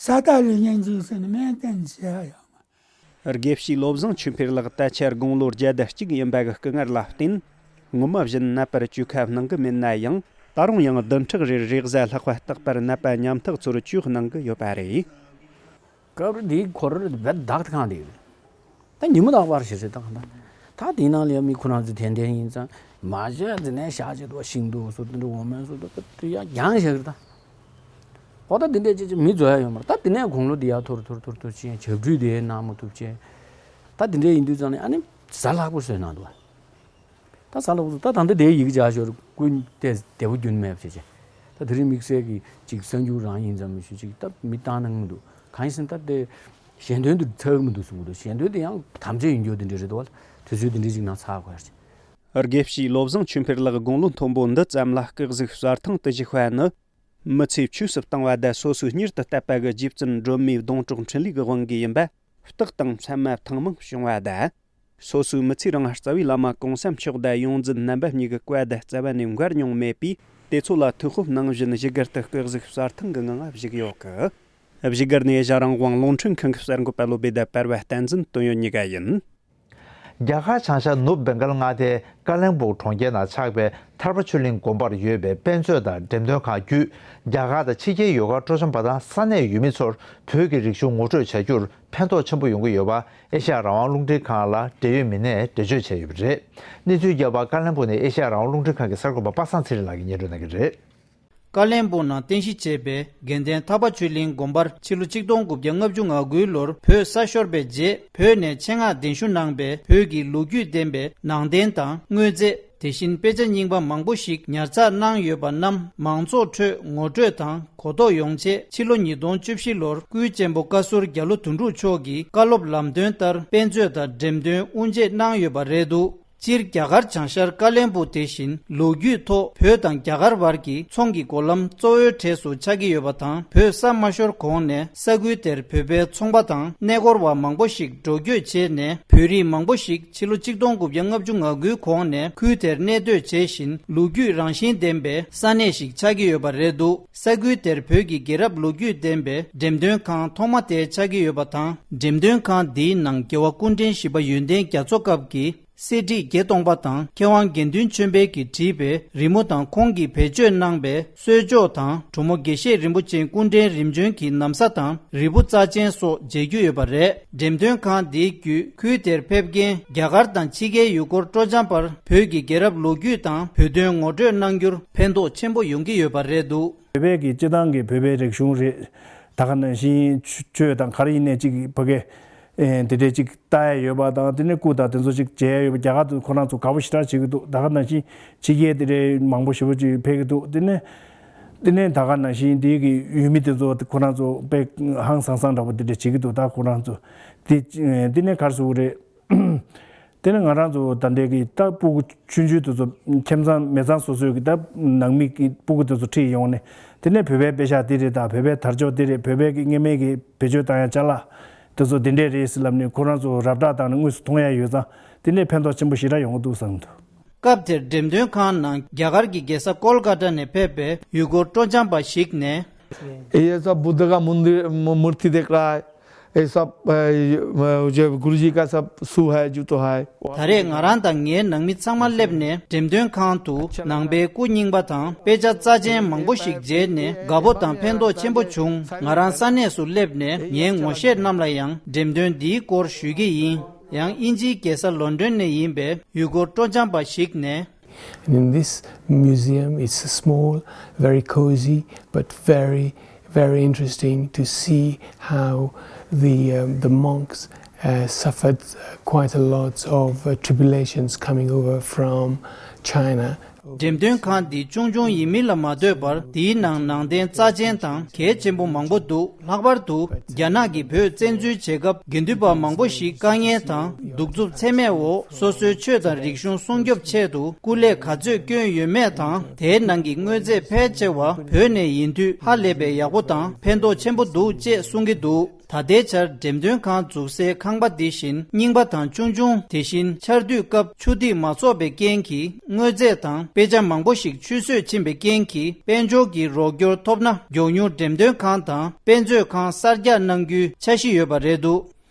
ས་བདག་ལུས་ངན་འཇུས་ཟེར་ན་སྨན་བསྟེན་ནས་བྱེད་ཡ་ཡོད་མ་རེད། དགེ་བཤེས་བློ་བཟང་ཆོས་འཕེལ་ལགས་ད་ཆ་དགུང་ལོ་བརྒྱད་དང་གཅིག་ཡིན་པ་གི་སྐུ་ངལ་ལ་བརྟེན། ངོ་མ་བཞིན་ནད་པར་བཅོས་ཁ་གནང་གི་མེད་ན་ཡང་། ད་རུང་ཡང་བདུན་ཕྲག་རེར་རེས་གཟའ་ལྷག་པ་རྟག་པར་ནད་པ་ཉམ་ཐག་ཚོར་བཅོས་གནང་གི་ཡོད་པ་རེད། སྐབས་རེ་འདིའི་འཁོར་རྦད་བདག་ཐང་འདི་ད་ཉི་མ་དག་པར་ཞེས་ཟེར་ད་གང་ད། ད་དེའི་ནང་ལ་ཡང་མི་ཁོ་རང་ཚོ་དད་ལྡན་ཡིན་ཙང་མ་བྱས་འཛིན་ནས་བཞག་བྱས་འདུག་ཤིང་འདུག་སོ་དེ་འདྲ་འོ་མའི་སོ་འདུག་དེ་ཡང་རྒྱང་བཞག་གི་རེད་ད། འོ་ད་འདི་འདྲས་ཅིག་ཅིག་མི་འཛོལ་ཡ་ཡོད་མ་རེད་ད། དེ་ནས་དགུང་ལོ་འདི་ཡར་འཐོར་འཐོར་འཐོར་འཐོར་ཕྱིན་ཞབས་ཁྲུས་དེ་གནང་མ་ཐུབ་ཕྱིན། ད་འདི་འདྲས་ཡིན་དུས་ཙང་ནས་ཨ་ནི་གཟའ་ལྷག་པ་བཟོས་གནང་འདུག་ད་གཟའ་ལྷག་པ་བཟོས་ད་ད་ལྟ་དེའི་ཡི་གེ་བྱ་ཞོར་ཀུན་ཏེ་བདེ་པོ་རྒྱུན་མེད་པ་བྱེད་ཅེས། ད་དེ་རིང་དམིགས་བསལ་གྱི་ཅིག་གསར་འགྱུར་རང་ཡིན་ཙམ་མི་ཞུ་ཅིག་ད་མི་བཏང་གནང་མི་འདུག་གང་ཡིན་ཟེར་ན་ད་དེ་ཞལ་འདོན་དུ་ཚར་གི་མི་འདུག་གསུང་གི་འདུག་ཞལ་འདོན་དེ་ཡང་དམ་བཅའ་ཡིན་རྒྱུ་དེ་འདྲས་རེད་འདུག་བ། དུས་ཚོད་དེ་འདྲས་ཅིག་ནང་ཚར་དགོས་ཡ་རེད། དགེ་བཤེས་བློ་བཟང་ཆོས་འཕེལ་ལགས་དགུང་ལོ་མཐོན་པོ་འདི་ཙམ་ལ་སྐུ་གཟུགས་གསར་ཐང་དུ་བཞུགས་པ་ནི། མི་ཚེ་ཆོས་སུ་བཏང་བ་དང་སོ་སོའི་གཉེར་དུ་བཏབ་པ་གི་རྗེ་བཙུན་སྒྲོལ་མའི་སྡོང་གྲོགས་འཕྲིན་ལས་ཀྱི་དབང་གིས་ཡིན་པ། རྟགས་དང་མཚན་མ་ཐེངས་མང་བྱུང་བ་དང་། སོ་སོའི་མི་ཚེ་རིང་རྩ་བའི་བླ་མ་གོང་ས་མཆོག་དང་ཡོངས་འཛིན་རྣམ་པ་གཉིས་ཀྱི་བཀའ་དང་རྩ་བ་ནས་འགལ་མྱོང་མེད་པས། དེ་ཚོ་ལ་ཐུགས་དཔོག་གནང་བཞིན་བཞུགས་སྒར་དུ་སྐུ་གཟུགས་གསར་ཐང་གི་ངང་བཞུགས་ཡོད་གི། བཞུགས་སྒར་ནས་ཨེ་ཤ་རང་དབང་རླུང་འཕྲིན་ཁང་གི་གསར་འགོད་པ་བློ་བདེ་དང་པར་བ་བསྟན་འཛིན་དོན་ཡོད་གཉིས་ཀ་ཡིན། རྒྱ་གར་བྱང་ཤར་ནུབ་བེང་གལ་མངའ་སྡེའི་ཀ་ལན་སྦུག་གྲོང་ཁྱེར་ནང་ཆགས་པའི་ཐར་པ་ཆོས་གླིང་དགོན་པར་ཡོད་པའི་དཔེ་མཛོད་དང་འགྲེམས་སྟོན་ཁང་བརྒྱུད། རྒྱ་གར་དང་ཕྱི་རྒྱལ་ཡུལ་གར་སྤྲོ་འཆམ་པ་དང་ས་གནས་ཡུལ་མི་ཚོར་བོད་ཀྱི་རིག་གཞུང་ངོ་སྤྲོད་བྱ་རྒྱུར་ཕན་ཐོགས་ཆེན་པོ་ཡོང་གི་ཡོད་པ་ཨེ་ཤ་ཡ་རང་དབང་རླུང་འཕྲིན་ཁང་ལ་འབྲེལ་ཡོད་མི་སྣས་འགྲེལ་བརྗོད་བྱས་ཡོད་པ་རེད། གནས་ཚུལ་རྒྱས་པ་ཀ་ལན་སྦུག་ནས་ཨེ་ཤ་ཡ་རང་དབང་རླུང་འཕྲིན་ཁང་གི་གསར་འགོད་པ་པ་སངས་ཚེ་རིང་ལགས་ཀྱིས་སྙན་སྒྲོན་གནང་གི་རེད། ཀ་ལན་སྦུག་ནང་རྟེན་གཞི་བྱས་པའི་དགེ་ལྡན་ཐར་པ་ཆོས་གླིང་དགོན་པར་ཕྱི་ལོ་ཆིག་སྟོང་དགུ་བརྒྱ་ལྔ་བཅུ་ང་དགུའི་ལོར་བོད་ས་ཤོར་བའི་རྗེས་བོད་ནས་ཆེད་མངགས་གདན་ཞུ་གནང་པའི་བོད་ཀྱི་ལོ་རྒྱུས་ལྡན་པའི་ནང་རྟེན་དང་དངོས་རྫས། དེ་བཞིན་དཔེ་ཆ་རྙིང་པ་མང་པོ་ཞིག་ཉར་ཚགས་གནང་ཡོད་པ་རྣམས་མང་ཚོགས་ཁྲོད་ངོ་སྤྲོད་དང་གོ་རྟོགས་ཡོང་ཆེད་ཕྱི་ལོ་ཉིས་སྟོང་བཅུ་བཞི་ལོར་སྐུའི་གཅེན་པོ་བཀའ་ཟུར་རྒྱ་ལོ་དོན་གྲུབ་མཆོག་གིས་བཀའ་སློབ་ལམ་སྟོན་ལྟར་དཔེ་མཛོད་དང་འགྲེམས་སྟོན་དབུ་འབྱེད་གནང་ཡོད་པ་རེད་འདུག་སྤྱིར་རྒྱ་གར་བྱང་ཤར་ཀ་ལན་སྦུག་དེ་བཞིན་ལོ་རྒྱུས་ཐོག་བོད་དང་རྒྱ་གར་བར་གྱི་ཚོང་གི་འགོ་ལམ་གཙོ་བོའི་གྲས་སུ་ཆགས་ཀྱི་ཡོད་པ་དང་། བོད་ས་མ་ཤོར་གོང་ནས་ས་ཁུལ་དེར་བོད་པའི་ཚོང་པ་དང་གནས་སྐོར་བ་མང་པོ་ཞིག་འགྲོ་སྐྱོད་བྱས་ནས་བོད་རིགས་མང་པོ་ཞིག་ཕྱི་ལོ་ཆིག་སྟོང་དགུ་བརྒྱ་ལྔ་བཅུ་ང་དགུའི་གོང་ནས་ཁུལ་དེར་གནས་སྡོད་བྱས་བཞིན་ལོ་རྒྱུས་རང་བཞིན་ལྡན་པའི་ས་གནས་ཤིག་ཆགས་ཀྱི་ཡོད་པ་རེད་འདུག་ས་ཁུལ་དེར་བོད་ཀྱི་རྒྱལ་རབས་ལོ་རྒྱུས་ལྡན་པའི་འགྲེམས་སྟོན་ཁང་ཐོག་མ་དེ་ཆགས་ཀྱི་ཡོད་པ་དང་། འགྲེམས་སྟོན་ཁང་འདིའི་ནང་རྒྱལ་བ་སྐུ་ཕྲེང་བཞི་པ་ཡོན་ཏན་རྒྱ་མཚོ་སྐབས་ཀྱི་ གསེར་བྲིས་བརྒྱད་སྟོང་པ་དང་མཁས་དབང་དགེ་འདུན་ཆོས་འཕེལ་གྱིས་བྲིས་པའི་རི་མོ་དང་ཁོང་གིས་བེད་སྤྱོད་གནང་པའི་གསོལ་ལྕོག་དང་གྲུབ་མོ་དགེ་བཤེས་རིན་པོ་ཆེ་སྐུ་ཕྲེང་རིམ་བྱོན་གྱི་ན་བཟའ་དང་རིལ་བུ་རྩ་ཆེན་སོགས་མཇལ་རྒྱུ་ཡོད་པ་རེད། འགྲེམས་སྟོན་ཁང་འདིའི་བརྒྱུད་ཁུལ་དེར་ཕེབས་མཁན་རྒྱ་གར་དང་ཕྱི་རྒྱལ་ཡུལ་སྐོར་སྤྲོ་འཆམ་པར་བོད་ཀྱི་རྒྱལ་རབས་ལོ་རྒྱུས་དང་བོད་དོན་ངོ་སྤྲོད་གནང་རྒྱུར་ཕན་ཐོགས་ཆེན་པོ་ཡོང་གི་ཡོད་པ་རེད་འདུག། བོད་པའི་གི་སྤྱི་བཏང་གི་བོད་པའི་རིག་གཞུང་རེད། ད་ག་ནང་བཞིན་ཆོས་དང་ག་རེ་ཡིན་ནའི་ཅིག་ཕ་གི་ཨེ་དེ་འདྲའི་ཅིག་ལྟ་ཡ་ཡོད་པ་དང་དེ་ནས་སྐུ་དང་དེ་ཚོ་ཅིག་མཇལ་ཡ་ཡོད་པ། རྒྱ་གར་དུ་ཁོ་རང་ཚོ་དགའ་པོ་ཞེ་དྲག་བྱེད་ཀྱི་འདུག། ད་ག་ནང་བཞིན་ཕྱི་རྒྱལ་དེ་འདྲའི་མང་པོ་ཞེ་པོ་ཅིག་ཕེབས་ཀྱི་འདུག། དེ་ནས་དེ་ནས་ད་ག་ནང་བཞིན་དེའི་གི་ཡུལ་མི་དེ་ཚོ་ཁོ་རང་ཚོ་དཔེ་ཧང་སང་སང་འདྲ་པོ་དེ་འདྲ་བྱེད་ཀྱི་འདུག། ད་ཁོ་རང་ཚོ་དེ་དེ་ནས་ག་རེ་ཟེར་དགོས་རེད། དེ་ནི་ང་རང་ཚོ་ད་ལྟའི་གི་ད་སྤུ་གུ་ཆུང་ཆུང་དེ་ཚོ་ཁྱིམ་ཚང་མི་ཚང་སོ་སོའི་གི་ད་ནང་མི་གི་སྤུ་གུ་དེ་ཚོ་ཁྲིད་ཡོང་ནས་དེ་ནས་བོད་པའི་དཔེ་ཤག་དེ་རེད། ད་བོད་པའི་དར་ལྕོག་དེ་རེད། བོད་པའི་གི་སྔ་མའི་གི་བེད་སྤྱོད་བཏང་ཡ་ཅ་ལག་དེ་ཚོ་དེ་འདྲས་རེད་ཟེར་ལབ་ནས་ཁོ་རང་ཚོ་རབ་བསྒྲགས་བཏང་ནས་དངོས་སུ་མཐོང་ཡ་ཡོད་ཙང་དེ་ནས་ཕན་ཐོགས་ཆེན་པོ་ཞེ་དྲག་ཡོང་གི་འདུག་བསམ་འདུག། སྐབས་དེར་འགྲེམས་སྟོན་ཁང་ནང་རྒྱ་གར་གྱི་རྒྱལ་ས་ཀོལ་ཀ་ཏ་ནས་ཕེབས་པའི་ཡུལ་སྐོར་སྤྲོ་འཆམ་པ་ཞིག་ནས། ये सब बुद्ध का मंदिर, मू- मूर्ति देख रहा है। ये सब, अ, ये, अ, जो गुरु जी का सब सू है, जूतो है। ད་རེས་ང་རང་དང་ངའི་ནང་མི་ཚང་མ་སླེབས་ནས་འགྲེམས་སྟོན་ཁང་དུ་ནང་པའི་སྐུ་རྙིང་པ་དང་དཔེ་ཆ་རྩ་ཆེན་མང་པོ་ཞིག་མཇལ་ནས་དགའ་པོ་དང་ཕན་ཐོགས་ཆེན་པོ་བྱུང་། ང་རང་ས་གནས་སུ་སླེབས་ནས་ངའི་ངོ་ཤེས་རྣམས་ལ་ཡང་འགྲེམས་སྟོན་འདིའི་སྐོར་ཞུ་གི་ཡིན། ཡང་དབྱིན་ཇིའི་རྒྱལ་ས་ལོན་ཌོན་ནས་ཡིན་པའི་ཡུལ་སྐོར་སྤྲོ་འཆམ་པ་ཞིག་ནས། And in this museum, it's small, very cozy, but very, very interesting to see how the, um, the monks, uh, suffered, uh, quite a lot of, uh, tribulations coming over from China. འགྲེམས་སྟོན་ཁང་འདི་ཆུང་ཆུང་ཡིན་མིན་ལ་མ་ལྟོས་པར་དེའི་ནང་ནང་རྟེན་རྩ་ཆེན་དང་གལ་ཆེན་པོ་མང་པོ་འདུག། ལྷག་པར་དུ་རྒྱ་ནག་གིས་བོད་བཙན་འཛུལ་བྱེད་སྐབས་དགེ་འདུན་པ་མང་པོ་ཞིག་དཀའ་ངལ་དང་གདུག་རྩུབ་ཚད་མེད་འོག་སོ་སོའི་ཆོས་དང་རིག་གཞུང་སྲུང་སྐྱོབ་ཆེད་དུ་སྐུ་ལས་ག་ཚོད་བསྐྱོན་ཡོད་མེད་དང་། དེའི་ནང་གི་དངོས་རྫས་ཕལ་ཆེ་བ་བོད་ནས་ཡིན་དུས་ཧ་ལས་པའི་ཡག་པོ་དང་ཕན་ཐོགས་ཆེན་པོ་འདུག་ཅེས་གསུང་གི་འདུག། ད་ལྟའི་ཆར་འགྲེམས་སྟོན་ཁང་འཛུགས་སའི་ཁང་པ་འདི་བཞིན་རྙིང་པ་དང་ཆུང་ཆུང་། དེ་བཞིན་ཆར་དུས་སྐབས་ཆུ་ཐིགས་མ་ཚོགས་པའི་རྐྱེན་གྱིས་དངོས་རྫས་དང་དཔེ་ཆ་མང་པོ་ཞིག་ཆུད་ཟོས་ཕྱིན་པའི་རྐྱེན་གྱིས་དཔལ་འབྱོར་གྱི་རོགས་སྐྱོར་ཐོབ་ན་མགྱོགས་མྱུར་འགྲེམས་སྟོན་ཁང་དང་དཔེ་མཛོད་ཁང་གསར་རྒྱག་གནང་རྒྱུའི་འཆར་གཞི་ཡོད་པ་རེད་འདུག།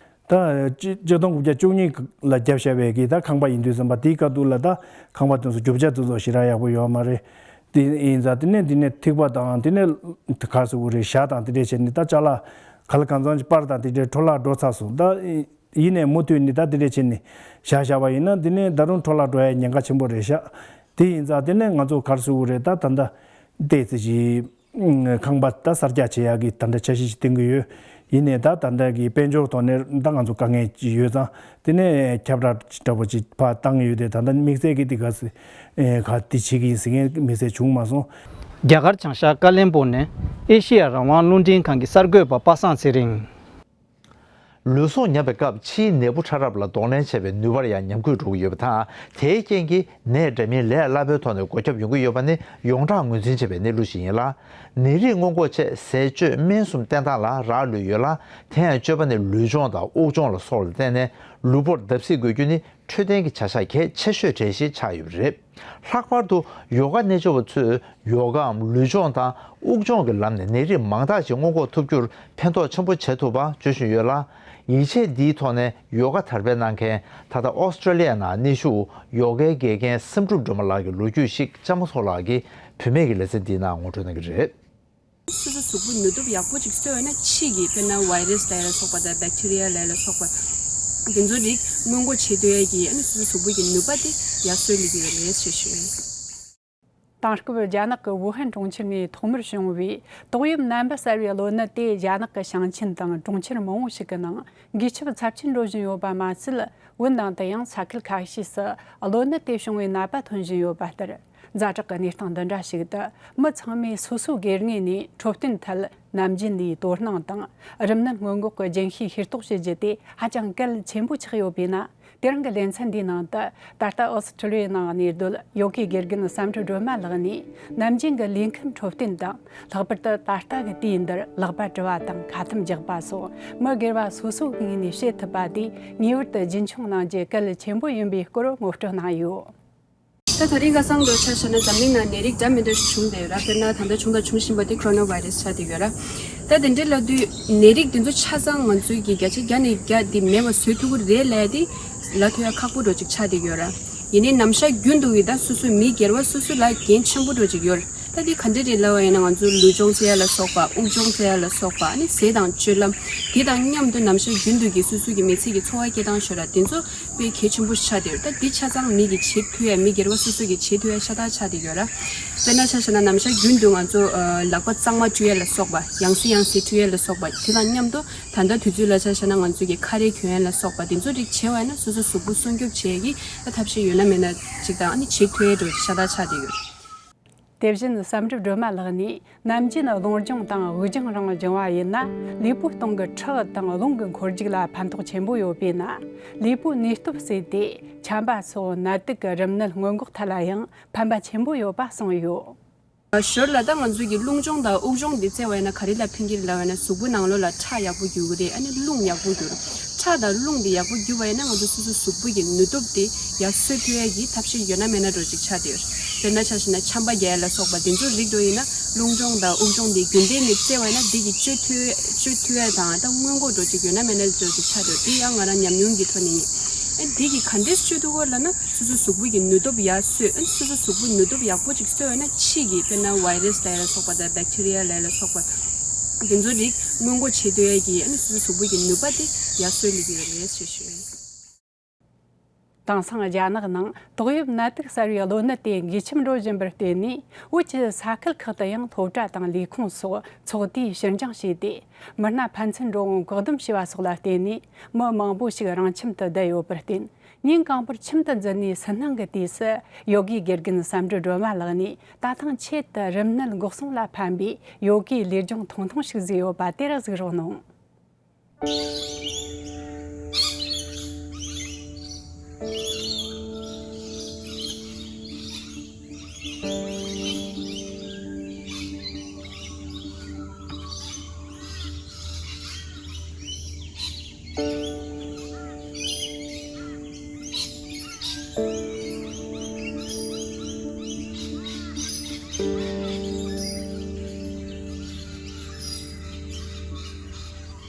ད་ཆིག་སྟོང་དགུ་བརྒྱ་བཅུ་གཉིས་ལ་བརྒྱབ་བཞག་པའི་གི་ད་ཁང་པ་ཡིན་དུས་ཙམ་པ་དེའི་སྐབས་དུས་ལ་ད་ཁང་པ་དེ་ཚོ་རྒྱུ་ཆ་དེ་ཚོ་ཞེ་དྲག་ཡག་པོ་ཡོད་མ་རེད། དེ་ཡིན་ཙང་དེ་ནས་དེ་ནས་ཐིགས་པ་དང་དེ་ནས་ག་རེ་ཟེར་དགོས་རེད། ཞྭ་དང་དེ་འདྲས་བྱས་ནས་ད་ཅ་ལག་ག་ལ་གང་འཚམ་ཅིག་པར་དང་དེ་འདྲས་འཕྲོ་བརླག་འགྲོ་ཚར་སོང་། ད་ཡིན་ནའི་མུ་མཐུད་ནས་ད་དེ་འདྲས་བྱས་ནས་བཞག་བཞག་པ་ཡིན་ན་དེ་ནས་ད་རུང་འཕྲོ་བརླག་འགྲོ་ཡའི་ཉེན་ཁ་ཆེན་པོ་རེད་ཤག། དེ་ཡིན་ཙང་དེ་ནས་ང་ཚོ་ག་རེ་ཟེར་དགོས་རེད། ད་ད་ལྟ་བལྟས་ཚེ་ཅིག་ཁང་པ་ད་གསར་རྒྱག་བྱེད་ཡག་གི་ད་ལྟ་འཆར་གཞི་ཞིག་བཏིང་གི་ཡོད། ཡིན་ནའི་ད་ད་ལྟ་གི་དཔལ་འབྱོར་ཐོག་ནས་ད་ང་ཚོ་དཀའ་ངལ་ཅིག་ཡོད་ཙང་དེ་ནས་ཁྱབ་བསྒྲགས་འདྲ་པོ་ཅིག་ཕར་བཏང་གི་ཡོད་དེ། ད་ལྟ་དམིགས་བསལ་གྱི་དེ་ག་ཟེ་ག་དེ་བྱེད་ཀྱི་ཡིན་ཟེར་མཁན་དམིགས་བསལ་བྱུང་མ་སོང་། རྒྱ་གར་བྱང་ཤར་ཀ་ལོན་སྦུག་ནས་ཨེ་ཤེ་ཡ་རང་དབང་རླུང་འཕྲིན་ཁང་གི་གསར་འགོད་པ་པ་སངས་ཚེ་རིང་། ལུས་ཟུངས་ཉམས་པའི་སྐབས་ཕྱིའི་ནད་འབུ་ཕྲ་རབ་ལ་གདོང་ལེན་བྱེད་པའི་ནུས་པར་ཡང་ཉམས་རྒུད་འགྲོ་གི་ཡོད་པ་དང་། དེའི་རྐྱེན་གྱིས་ནད་འདྲ་མིན་ལས་སླ་པོའི་ཐོག་ནས་འགོས་ཁྱབ་ཡོང་གི་ཡོད་པ་ནི་ཡོངས་གྲགས་ངོས་འཛིན་བྱས་པའི་གནས་ལུགས་ཤིག་ཡིན་ལ། ནད་རིགས་སྔོན་འགོག་ཆེད་ཟས་སྤྱོད་སྨན་གསུམ་བསྟེན་སྟངས་ལ་རག་ལུས་ཡོད་ལ། དེ་ཡང་སྤྱོད་པ་ནི་ལུས་སྦྱོང་དང་དབུགས་སྦྱོང་ལ་སོགས་ལ་བརྟེན་ནས་ལུས་པོར་བརྡབ་གསིག་དགོས་རྒྱུ་ནི་འཕྲོད་བསྟེན་གྱི་བྱ་གཞག་གལ་ཆེ་ཤོས་གྲས་ཤིག་ཆགས་ཡོད་པ་རེད། ལྷག་པར་དུ་ཡོ་ག་རྣལ་འབྱོར་པ་ཚོས་ཡོ་གའམ་ལུས་སྦྱོང་དང་དབུགས་སྦྱོང་གི་ལམ་ནས་ནད་རིགས་མང་དག་ཅིག་སྔོན་འགོག་ཐུབ་རྒྱུར་ཕན་ཐོགས་ཆེན་པོ་བྱེད་ཐུབ་པ་བརྗོད་བཞིན་ཡོད་ལ། ཡིད་ཆེས་འདིའི་ཐོག་ནས་ཡོ་ག་དར་སྤེལ་གནང་མཁན་ད་ལྟ་ཨོ་སི་ཀྲོ་ལི་ཡའི་ནང་གནས་བཞུགས་ཡོ་གའི་དགེ་རྒན་བསམ་གྲུབ་སྒྲོལ་མ་ལགས་ཀྱི་ལོ་རྒྱུས་ཤིག་ལྕམ་མོ་མཚོ་ལགས་ཀྱིས་བུད་མེད་ཀྱི་ལེ་ཚན་འདིའི་ནང་ངོ་སྤྲོད་གནང་གི་རེད། སོ་སོ་གཟུགས་པོ་ནུས་སྟོབས་ཡག་པོ་ཅིག་གསོ་ཡོད་ན་ཕྱི་གི་དཔེར་ན་བྷའི་རེ་སི་ལབ་ཡ་ལ་སོགས་པ་དང་བེག་ཊི་རི་ཡ་ལབ་ཡ་ལ་སོགས་པ་དེ་ཚོ་རིགས་སྔོན་འགོག་བྱེད་སྡོད་ཡ་གི་ཨ་ནི་སོ་སོ་གཟུགས་པོ་གི་ནུས་པ་དེ་ཡར་གསོ་སླེབས་ཀྱི་ཡོད་རེད་ཞེས་ཞུ། དེང་སྐབས་རྒྱ་ནག་གི་ཝུ་ཧན་གྲོང་ཁྱེར་ནས་ཐོག་མར་བྱུང་བའི་ཏོག་དབྱིབས་ནད་འབུ་གསར་བའི་གློ་ནད་དེ་རྒྱ་ནག་གི་ཞིང་ཆེན་དང་གྲོང་ཁྱེར་མང་བོ་ཞིག་གི་ནང་འགོས་ཁྱབ་ཚབས་ཆེན་འགྲོ་བཞིན་ཡོད་པ་མ་ཟད། བོད་ནང་དུ་ཡང་ས་ཁུལ་ཁ་ཤས་སུ་གློ་ནད་དེ་བྱུང་བའི་ནད་པ་ཐོན་བཞིན་ཡོད་པ་ལྟར། ཛ་དྲག་གི་གནས་སྟངས་འདི་འདྲ་ཞིག་ཏུ་མི་ཚང་མས་སོ་སོའི་སྒེར་ངོས་ནས་འཕྲོད་བསྟེན་ཐད་ནམ་རྒྱུན་ལས་དོ་སྣང་དང་རིམས་ནད་སྔོན་འགོག་གི་རྒྱུན་ཤེས་ཤེས་རྟོགས་བྱེད་རྒྱུ་དེ་ཧ་ཅང་གལ་ཆེན་པོ་ཆགས་ཡོད་པས་ན། དེ་རིང་གི་ལེ་ཚན་འདིའི་ནང་དུ་ད་ལྟ་ཨོ་སི་ཀྲོ་ལི་ཡའི་ནང་གནས་སྡོད་ཡོ་གའི་དགེ་རྒན་བསམ་གྲུབ་སྒྲོལ་མ་ལགས་ནས་ནམ་རྒྱུན་གྱི་ལུས་ཁམས་འཕྲོད་བསྟེན་དང་། ལྷག་པར་དུ་ད་ལྟ་གི་དུས་འདིར་ལག་པ་བཀྲུ་བ་དང་ཁ་ཐུམ་རྒྱག་པ་སོགས་མི་སྒེར་བ་སོ་སོའི་ངོས་ནས་བྱེད་ཐུབ་པ་དེ་ངེས་པར་དུ་རྒྱུན་འཁྱོངས་གནང་རྒྱུ་གལ་ཆེན་པོ་ཡིན་པའི་སྐོར་ངོ་སྤྲོད་གནང་ཡོད། ད་དེ་རིང་ཁ་སང་དུ་ཆ་བཞག་ན་འཛམ་གླིང་ནང་ནད་རིགས་འདྲ་མི་འདྲ་ཞིག་བྱུང་བསྡད་ཡོད་ར། དཔེར་ན་ད་ལྟ་བྱུང་དང་འབྱུང་བཞིན་པ་དེ་ཀོ་རོ་ན་བྷའི་རེ་སི་ཆགས་བསྡད་ཡོད་ར། ད་དེ་འདྲའི་ལབ་དུས་ནད་རིགས་དེ་ཚོ་ཆ་ཚང་ང་ཚོའི་གི་བརྒྱ་ཆ་བརྒྱ་ནས་བརྒྱ་དེ་མེད་པ་བཟོ་ཐུབ་ཀྱི་རེད་ལབ་ཡ་དེ་ ལ་ཐོ་ཡ་ཁག་པོ་འགྲོ་ཅིག་ཆགས་བསྡད་ཡོད་ར། ཡིན་ནའི་ནམ་ཞག་རྒྱུན་དུ་ཡི་ད་སོ་སོའི་མི་སྒེར་བ་སོ་སོ་ལ་འགན་ཆེན་པོ་འགྲོ་ཅིག་ཡོད་ར། ད་འདི་ག་འདྲ་རེད་ལབ་པ་ཡིན་ན། ང་ཚོ་ལུས་སྦྱོང་བཙལ་ཡ་ལ་སོགས་པ། དབུགས་སྦྱོང་བཙལ་ཡ་ལ་སོགས་པ། ཨ་ནི་ཟས་དང་སྤྱོད་ལམ་འདི་དང་མཉམ་དུ་ནམ་ཞག་རྒྱུན་དུ་གི་སོ་སོ་གི་མི་ཚེ་གི་འཚོ་བ་སྐྱེལ་སྟངས་ཤོད་ར། དེ་ཚོ་དཔེ་གལ་ཆེན་པོ་ཆགས་བསྡད་ཡོད་ར། ད་འདི་ཆ་ཚང་མི་གིས་བྱེད་ཐུབ་ཡ། མི་སྒེར་བ་སོ་སོ་གིས་བྱེད་ཐུབ་ཡ་ཤ་སྟག་ཆགས་བསྡད་ཡོད་ར། དཔེར་ན་ཆ་བཞག་ན་ནམ་ཞག་རྒྱུན་དུ་ང་ཚོ་ལག་པ་གཙང་མ་བཀྲུ་ཡ་ལ་སོགས་པ། ཡང་སེ་ཡང་སེ་བཀྲུ་ཡ་ལ་སོགས་པ། དེ་དང་མཉམ་དུ་ད་ལྟ་དུས་ཚོད་ལ་ཆ་བཞག་ན་ང་ཚོ་གི་ཁ་རས་གྱོན་ཡ་ལ་སོགས་པ། དེ་ཚོ་རིགས་བྱས་པ་ཡིན་ན་སོ་སོ་གཟུགས་པོ་སྲུང་སྐྱོབ་བྱེད་ཀྱི་ཐབས་ཤེས་ཡོད་ན་མེད་ན་ཅིག་དང་། ཨ་ནི་བྱེད་ཐུབ་ཡ་འགྲོ་ཤ་སྟག་ཆགས་བསྡད་ཡོད། དེ་བཞིན་བསམ་གྲུབ་སྒྲོལ་མ་ལགས་ནས་ནམ་རྒྱུན་རླུང་སྦྱོང་དང་དབུགས་སྦྱོང་རང་སྦྱོང་བ་ཡིན་ན། ལུས་པོའི་སྟེང་གི་ཁྲག་དང་རླུང་གི་འཁོར་རྒྱུག་ལ་ཕན་ཐོགས་ཆེན་པོ་ཡོད་པས་ན། ལུས་པོའི་ནུས་སྟོབས་བསྲེས་ཏེ་ཆམ་པ་སོགས་ནད་དུག་གི་རིམས་ནད་སྔོན་འགོག་ཐད་ལ་ཡང་ཕན་པ་ཆེན་པོ་ཡོད་པ་གསུངས་ཡོད། ཞོར་ལ་ད་ང་ཚོ་གི་རླུང་སྦྱོང་དང་དབུགས་སྦྱོང་འདི་བཙལ་བ་ཡིན་ན་ག་རེ་ལ་ཕན་གྱི་ལབ་པ་ཡིན་ན། གཟུགས་པོ་ནང་ལོགས་ལ་ཁྲག་ཡག་པོ་རྒྱུག་གི་རེད། ཨ་ནི་རླུང་ཡག་པོ་རྒྱུག་ཁྲག་དང་རླུང་འདི་ཡག་པོ་རྒྱུག་པ་ཡིན་ན་ང་ཚོ་སོ་སོ་གཟུགས་པོ་གི་ནུས་སྟོབས་དེ་ཡར་གསོ་ཐུབ་ཡ་གི་ཐབས་ཤེས་ཡོད་ན་མེད་ན་འགྲོ་ཅིག་ཆགས་བསྡད་ཡོད། དཔེར་ན་ཆ་བཞག་ན་ཆམ་པ་རྒྱག་ཡ་ལ་སོགས་པ་འདི་ཚོ་རིགས་འགྲོ་ཡིན་ན། རླུང་སྦྱོང་དང་དབུགས་སྦྱོང་འདི་རྒྱུན་ལྡན་ནས་བཙལ་བ་ཡིན་ན་འདི་གི་བཅོས་ཐུབ་བཅོས་ཐུབ་ཡ་དང་ད་སྔོན་འགོག་འགྲོ་ཅིག་ཡོད་ན་མེད་ན་འགྲོ་ཅིག་ཆགས་བསྡད་ཡོད། འདི་ཡང་ང་རང་ཉམས་མྱོང་གི་ཐོག་ནས་ཡིན། ཨ་འདི་གི་ག་འདྲས་བཅོས་ཐུབ་གོ་ལབ་ན། སོ་སོ་གཟུགས་པོ་གི་ནུས་སྟོབས་ཡར་གསོས། ཨ་སོ་སོ་གཟུགས་པོ་ནུས་སྟོབས་ཡག་པོ་ཅིག་གསོས་ཡོད་ན་ཕྱི་གི་དཔེར་ན་ཝའི་རས་ལབ་ཡ་ལ་སོགས་པ་དང་བེག་ཊི་རི་ཡ་ལབ་ཡ་ལ་སོགས་པ་དེ་ཚོ་རིགས་སྔོན་འགོག་བྱེད་ཐུབ་ཡ་གི་ཨ་ནི་སོ་སོ་གཟུགས་པོ་གི་ནུས་པ་དེ་ཡར་གསོས་སླེབས་ཀྱི་ཡོད་རེད་ཞེས་ཞུ། དེང་སང་རྒྱ་ནག་ནང་ཏོག་དབྱིབས་ནད་དུག་གསར་བའི་གློ་ནད་དེ་འགོས་ཁྱབ་འགྲོ་བཞིན་པར་བརྟེན་ནས། བོད་ཀྱི་ས་ཁུལ་ཁག་ཏུ་ཡང་སློབ་གྲྭ་དང་ལས་ཁུངས་སོགས་ཚོགས་དུས་ཕྱིར་འགྱངས་བྱས་ཏེ། མི་སྣ་ཕན་ཚུན་འགྲོ་འོང་བཀག་སྡོམ་བྱས་པ་སོགས་ལ་བརྟེན་ནས་མི་མང་པོ་ཞིག་རང་ཁྱིམ་དུ་བསྡད་ཡོད་པར་བརྟེན། ཉིན་གང་པོར་ཁྱིམ་དུ་འཛུལ་ནས་སུན་སྣང་གི་དུས་སུ་ཡོ་གའི་དགེ་རྒན་བསམ་གྲུབ་སྒྲོལ་མ་ལགས་ནས་ད་ཐེངས་ཆེད་དུ་རིམས་ནད་འགོག་སྲུང་ལ་ཕན་པའི་ཡོ་གའི་ལུས་སྦྱོང་ཐུང་ཐུང་ཞིག་བཟོས་ཡོད་པ་དེར་གཟིགས་རོགས་གནང་།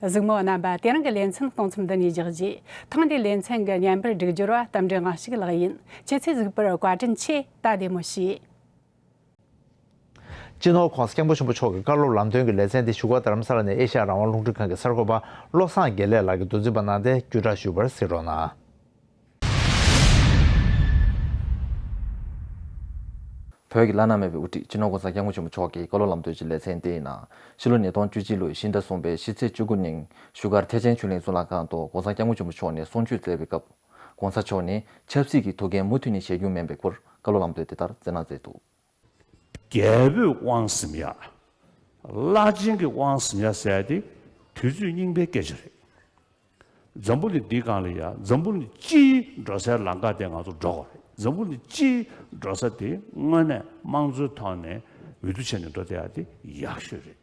གཟིགས་མོ་རྣམ་པ། དེ་རིང་གི་ལེ་ཚན་གཏོང་མཚམས་འདི་ནས་རྒྱག་རྗེས། ཐེངས་འདིའི་ལེ་ཚན་གྱི་བརྙན་པར་སྒྲིག་སྦྱོར་བ་རྟ་མགྲིན་དབང་ཕྱུག་ལགས་ཡིན། ཁྱེད་ཚོས་གཟིགས་པར་བཀའ་དྲིན་ཆེ། ད་བདེ་མོ་བྱོས། སྤྱི་ནོར་༸གོང་ས་༸སྐྱབས་མགོན་ཆེན་པོ་མཆོག་གི་བཀའ་སློབ་ལམ་སྟོན་གྱི་ལེ་ཚན་འདི་བཞུགས་སྒར་རྡ་རམ་ས་ལ་ནས་ཨེ་ཤ་ཡ་རང་དབང་རླུང་འཕྲིན་ཁང་གི་གསར་འགོད་པ་བློ་བཟང་དགེ་ལེགས་ལགས་ཀྱིས་མདོ་འཛིན་པ་གནང་སྟེ་བརྒྱུད་བསྒྲགས་ཞུ་བར་གཟིགས་རོགས་གནང་། བོད་ཀྱི་བླ་ན་མེད་པའི་དབུ་ཁྲིད་སྤྱི་ནོར་༸གོང་ས་༸སྐྱབས་མགོན་ཆེན་པོ་མཆོག་གི་བཀའ་སློབ་ལམ་སྟོན་གྱི་ལེ་ཚན་དེའི་ནང་། ཕྱི་ལོ་ཉིས་སྟོང་བཅུ་གཅིག་ལོའི་ཕྱི་ཟླ་གསུམ་པའི་ཕྱི་ཚེས་བཅུ་དགུ་ཉིན་བཞུགས་སྒར་ཐེག་ཆེན་ཆོས་གླིང་གཙུག་ལག་ཁང་དུ་༸གོང་ས་༸སྐྱབས་མགོན་ཆེན་པོ་མཆོག་ནས་གསུང་ཆོས་སྩལ་བའི་སྐབས། ༸གོང་ས་མཆོག་ནས་ཆབ་སྲིད་ཀྱི་ཐུགས་འགན་མུ་མཐུད་ནས་བཞེས་རྒྱུ་མིན་པའི་སྐོར་བཀའ་སློབ་ལམ་སྟོན་དེ་ལྟར་སྩལ་གནང་མཛད་འདུག། རྒྱལ་པོས་དབང་ཟིན་ཡ། བླ་ཆེན་གྱིས་དབང་ཟིན་ཡ་ཟེར་ཡ་དེ་དུས་ཚོད་རྙིང་པའི་སྐད་ཆ་རེད། འཛམ་བུ་གླིང་འདིའི་སྒང་ལ་ཡ་འཛམ་བུ་གླིང་སྤྱིའི་འགྲོ་སའི་ལམ་ཁ་དེ་ང་ཚོ་འགྲོ་དགོས་རེད། འཛམ་བུ་གླིང་སྤྱིའི་འགྲོ་ས་དེ་དངོས་གནས་དམངས་གཙོའི་ཐོག་ནས་འོས་བསྡུ་བྱས་ནས་འགྲོ་བསྡད་ཡ་དེ་ཡག་ཤོས་རེད།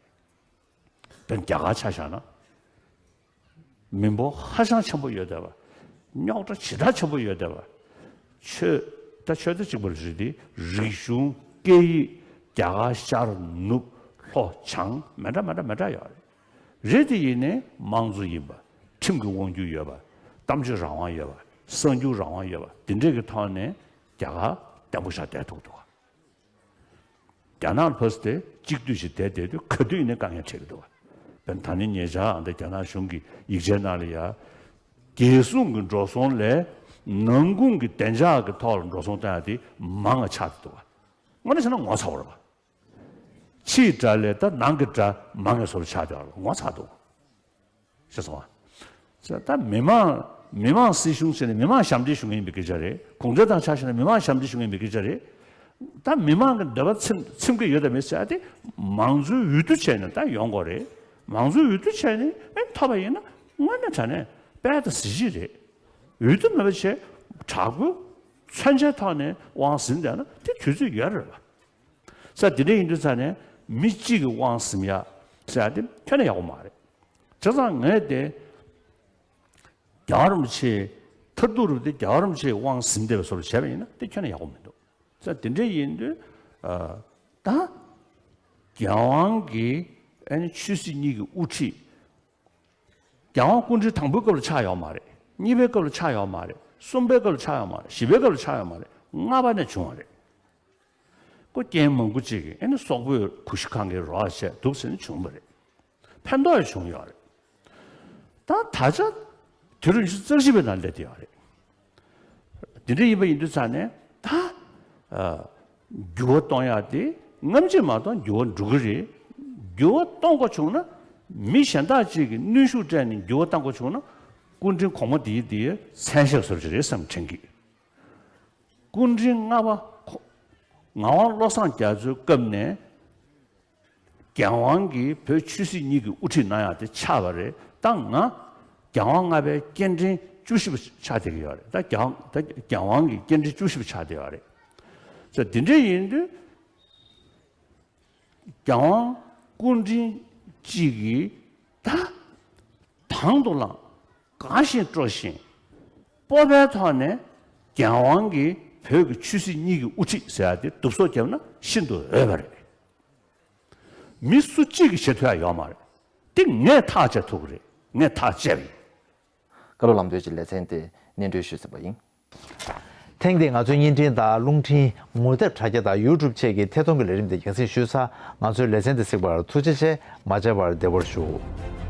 དཔེར་ན་རྒྱ་གར་ཆ་བཞག་ན། མི་འབོར་ཧ་ཅང་ཆེན་པོ་ཡོད་བསྡད་པ། རྙོག་དྲ་ཇི་ལྟར་ཆེན་པོ་ཡོད་བསྡད་པ། ཆོས་ད་ཆོས་ད་གཅིག་པ་རེད་དེ། རིག་གཞུང་། སྐད་ཡིག་རྒྱ་གར་ཤར་ནུབ་ལྷོ་བྱང་མི་འདྲ་མི་འདྲ་མི་འདྲ་ཡོད་རེད། རེད་དེ་ཡིན་ནའི་དམངས་གཙོ་ཡིན་པ། ཁྲིམས་ཀྱི་དབང་སྒྱུར་ཡོད་པ། གཏམ་བརྗོད་རང་དབང་ཡོད་པ། གསར་འགྱུར་རང་དབང་ཡོད་པ། དེ་འདྲས་ཀྱི་ཐོག་ནས་རྒྱ་གར་བརྟན་པོ་ཞིག་བསྡད་ཐུབ་འདུག། རྒྱ་ནག་ལ་ཕར་ཚུར་དེ་གཅིག་སྡུད་ཅིག་བསྡད་བསྡད་དུས་ག་དུས་ཡིན་ནའི་དཀའ་ངལ་འཕྲད་ཀྱི་འདུག་བ། དཔེར་ན་ད་ནི་ཉེ་ཆར་ཨ་འདྲ་རྒྱ་ནག་གཞུང་གི་ཡིག་ཆའི་ནང་ལ་ཡ། རྒྱལ་སྲུང་གི་འགྲོ་སོང་ལས་ནང་ཁུངས་ཀྱི་བདེ་འཇགས་ཀྱི་ཐོག་ལ་འགྲོ་སོང་བཏང་ཡ་དེ་མང་བ་ཆགས་བསྡད་འདུག་བ། དངོས་གནས་བྱས་ན་ངོ་ཚ་བོ་རེད་བ། ཕྱིའི་དགྲ་ལས་ད་ནང་གི་དགྲ་མང་ངེས་བཟོ་འདྲ་ཆགས་བསྡད་པ་ལ་ངོ་ཚ་འདུག། ཤེས་སོང་ཨ། ད་མི་མང་མི་མང་སྲིད་གཞུང་ཟེར་ནས་མི་མང་ཞབས་འདྲེན་ཞུ་མཁན་ཡིན་པའི་སྐད་ཆ་རེད། གུང་ཁྲན་ཏང་ཆ་བཞག་ན་མི་མང་ཞབས་འདྲེན་ཞུ་མཁན་ཡིན་པའི་སྐད་ཆ་རེད། ད་མི་མང་གི་འདོད་པ་ཚིམ་ཚིམ་གི་ཡོད་དམ་མེད་ཟེར་ཡ་དེ་མང་གཙོའི་འོས་བསྡུ་བྱས་ནས་ད་ཡོང་དགོས་རེད། མང་གཙོའི་འོས་བསྡུ་བྱས་ནས་ཨེ་ཐོབ་པ་ཡིན་ན་དངོས་གནས་དྲང་གནས་དཔལ་དང་གཟི་བརྗིད་རེད། འོས་བསྡུ་མེད་པ་བྱས་དྲག་པོའི་མཚོན་ཆའི་ཐོག་ནས་དབང་ཟིན་བསྡད་ན་དེ་དུས་ཚོད་ཡོད་རེད་བ། ས་དེ་འདྲ་ཡིན་དུས་ཙང་ནས་མི་གཅིག་གི་དབང་ཟིན་ཡ་ཟེར་ཡ་དེ་ཁྱོན་ནས་ཡག་པོ་མ་རེད། བྱས་ཙང་ངས་དེ་ རྒྱལ་བ་རིན་པོ་ཆེ་མཐར་ཐུག་རུ་དེ་རྒྱལ་བ་རིན་པོ་ཆེའི་དབང་ཟིན་བསྡད་པའི་བཟོ་འདྲ་བྱས་པ་ཡིན་ན་དེ་ཁྱོན་ནས་ཡག་པོ་མི་འདུག་ས་དེ་འདྲ་ཡིན་དུས་ཨ། ད་རྒྱལ་དབང་གི་ཨ་ནི་ཆོས་སྲིད་གཉིས་ཀྱི་དབུ་ཁྲིད། རྒྱལ་དབང་སྐུ་ཕྲེང་དང་པོའི་སྐབས་ལ་ཆགས་ཡོད་མ་རེད། གཉིས་པའི་སྐབས་ལ་ཆགས་ཡོད་མ་རེད། གསུམ་པའི་སྐབས་ལ་ཆགས་ཡོད་མ་རེད། བཞི་པའི་སྐབས་ལ་ཆགས་ཡོད་མ་རེད། ལྔ་པ་ནས་བྱུང་བ་རེད། ཁོ་རྐྱེན་མང་པོ་ཅིག་གིས་ཨ་ནི་སོག་པོས་གུ་ཤྲི་ཁང་གི་རོགས་བྱས་འདུག་ཟེར་ནས་བྱུང་བ་རེད། ཕན་ཐོགས་ཡང་བྱུང་ཡོད་རེད། ད་ད་ཆ་དུས་རབས་ཉི་ཤུ་རྩ་བཞི་པའི་ནང་སླེབས་བསྡད་ཡོད་རེད། དེ་འདྲ་ཡིན་པ་ཡིན་དུས་ཙང་ནས་ད་ཨ། འགྱུར་བ་གཏོང་ཡག་དེ་སྔ་ཕྱི་མ་གཏོགས་འགྱུར་བ་འགྲོ་གི་རེད། འགྱུར་བ་གཏོང་དགོས་བྱུང་ན་མི་གཞན་དག་ཅིག་གིས་གནོན་ཤུགས་སྤྲད་ནས་འགྱུར་བ་གཏོང་དགོས་བྱུང་ན་སྐུ་ཕྲེང་གོང་མ་དེའི་དེའི་མཚན་ཞབས་བཟོ་འདྲ་ཅིག་རེད་བསམ་དྲན་གི། སྐུ་ཕྲེང་ལྔ་པ་ཁོ་ངག་དབང་བློ་བཟང་རྒྱ་མཚོའི་སྐབས་ནས་རྒྱལ་དབང་གིས་བོད་ཆོས་སྲིད་གཉིས་ཀྱི་དབུ་ཁྲིད་གནང་ཡག་དེ་ཆགས་པ་རེད། ད་ང་རྒྱལ་དབང་ལྔ་པའི་སྐྱེ་ཕྲེང་བཅུ་བཞི་པ་ཆགས་བསྡད་ཀྱི་ཡོད་རེད། ད་རྒྱལ་དབང་ད་རྒྱལ་དབང་གི་སྐྱེ་ཕྲེང་བཅུ་བཞི་པ་ཆགས་བསྡད་ཡོད་རེད། ཙང་དེ་འདྲ་ཡིན་དུས་རྒྱལ་དབང་སྐུ་ཕྲེང་གཅིག་གིས་ད་དང་དུ་བླངས་དགའ་བཞིན་སྤྲོ་བཞིན་སྤོབས་པའི་ཐོག་ནས་རྒྱལ་དབང་གིས་བོད་ཀྱི་ཆོས་སྲིད་གཉིས་ཀྱི་དབུ་ཁྲིད་ཟེར་ཡག་དེ་བསྡུ་གསོག་བརྒྱབ་ན་ཤིན་ཏུ་འོས་པ་རེད། མི་སུ་གཅིག་གིས་བྱེད་ཐུབ་ཡག་ཡོད་མ་རེད། དེ་ངས་ཐག་བཅད་ཐུབ་ཀྱི་རེད། ངས་ཐག་བཅད་པ་ཡིན། བཀའ་སློབ་ལམ་སྟོན་གྱི་ལེ་ཚན་དེ་སྙན་སྒྲོན་ཞུས་ཟིན་པ་ཡིན། ཐེངས་འདིའི་ང་ཚོའི་བརྙན་འཕྲིན་དང་རླུང་འཕྲིན་མུ་སྟེགས་དྲ་རྒྱ་དང་ཡུ་ཊུབ་བཅས་ཀྱི་ཐད་གཏོང་གི་ལས་རིམ་དེ་རྒྱང་སྲིང་ཞུས་ཚར། ང་ཚོའི་ལེ་ཚན་འདི་གཟིགས་པར་ཐུགས་རྗེ་ཆེ། མ་བརྗེད་པར་བདེ་པོར་བཞུགས།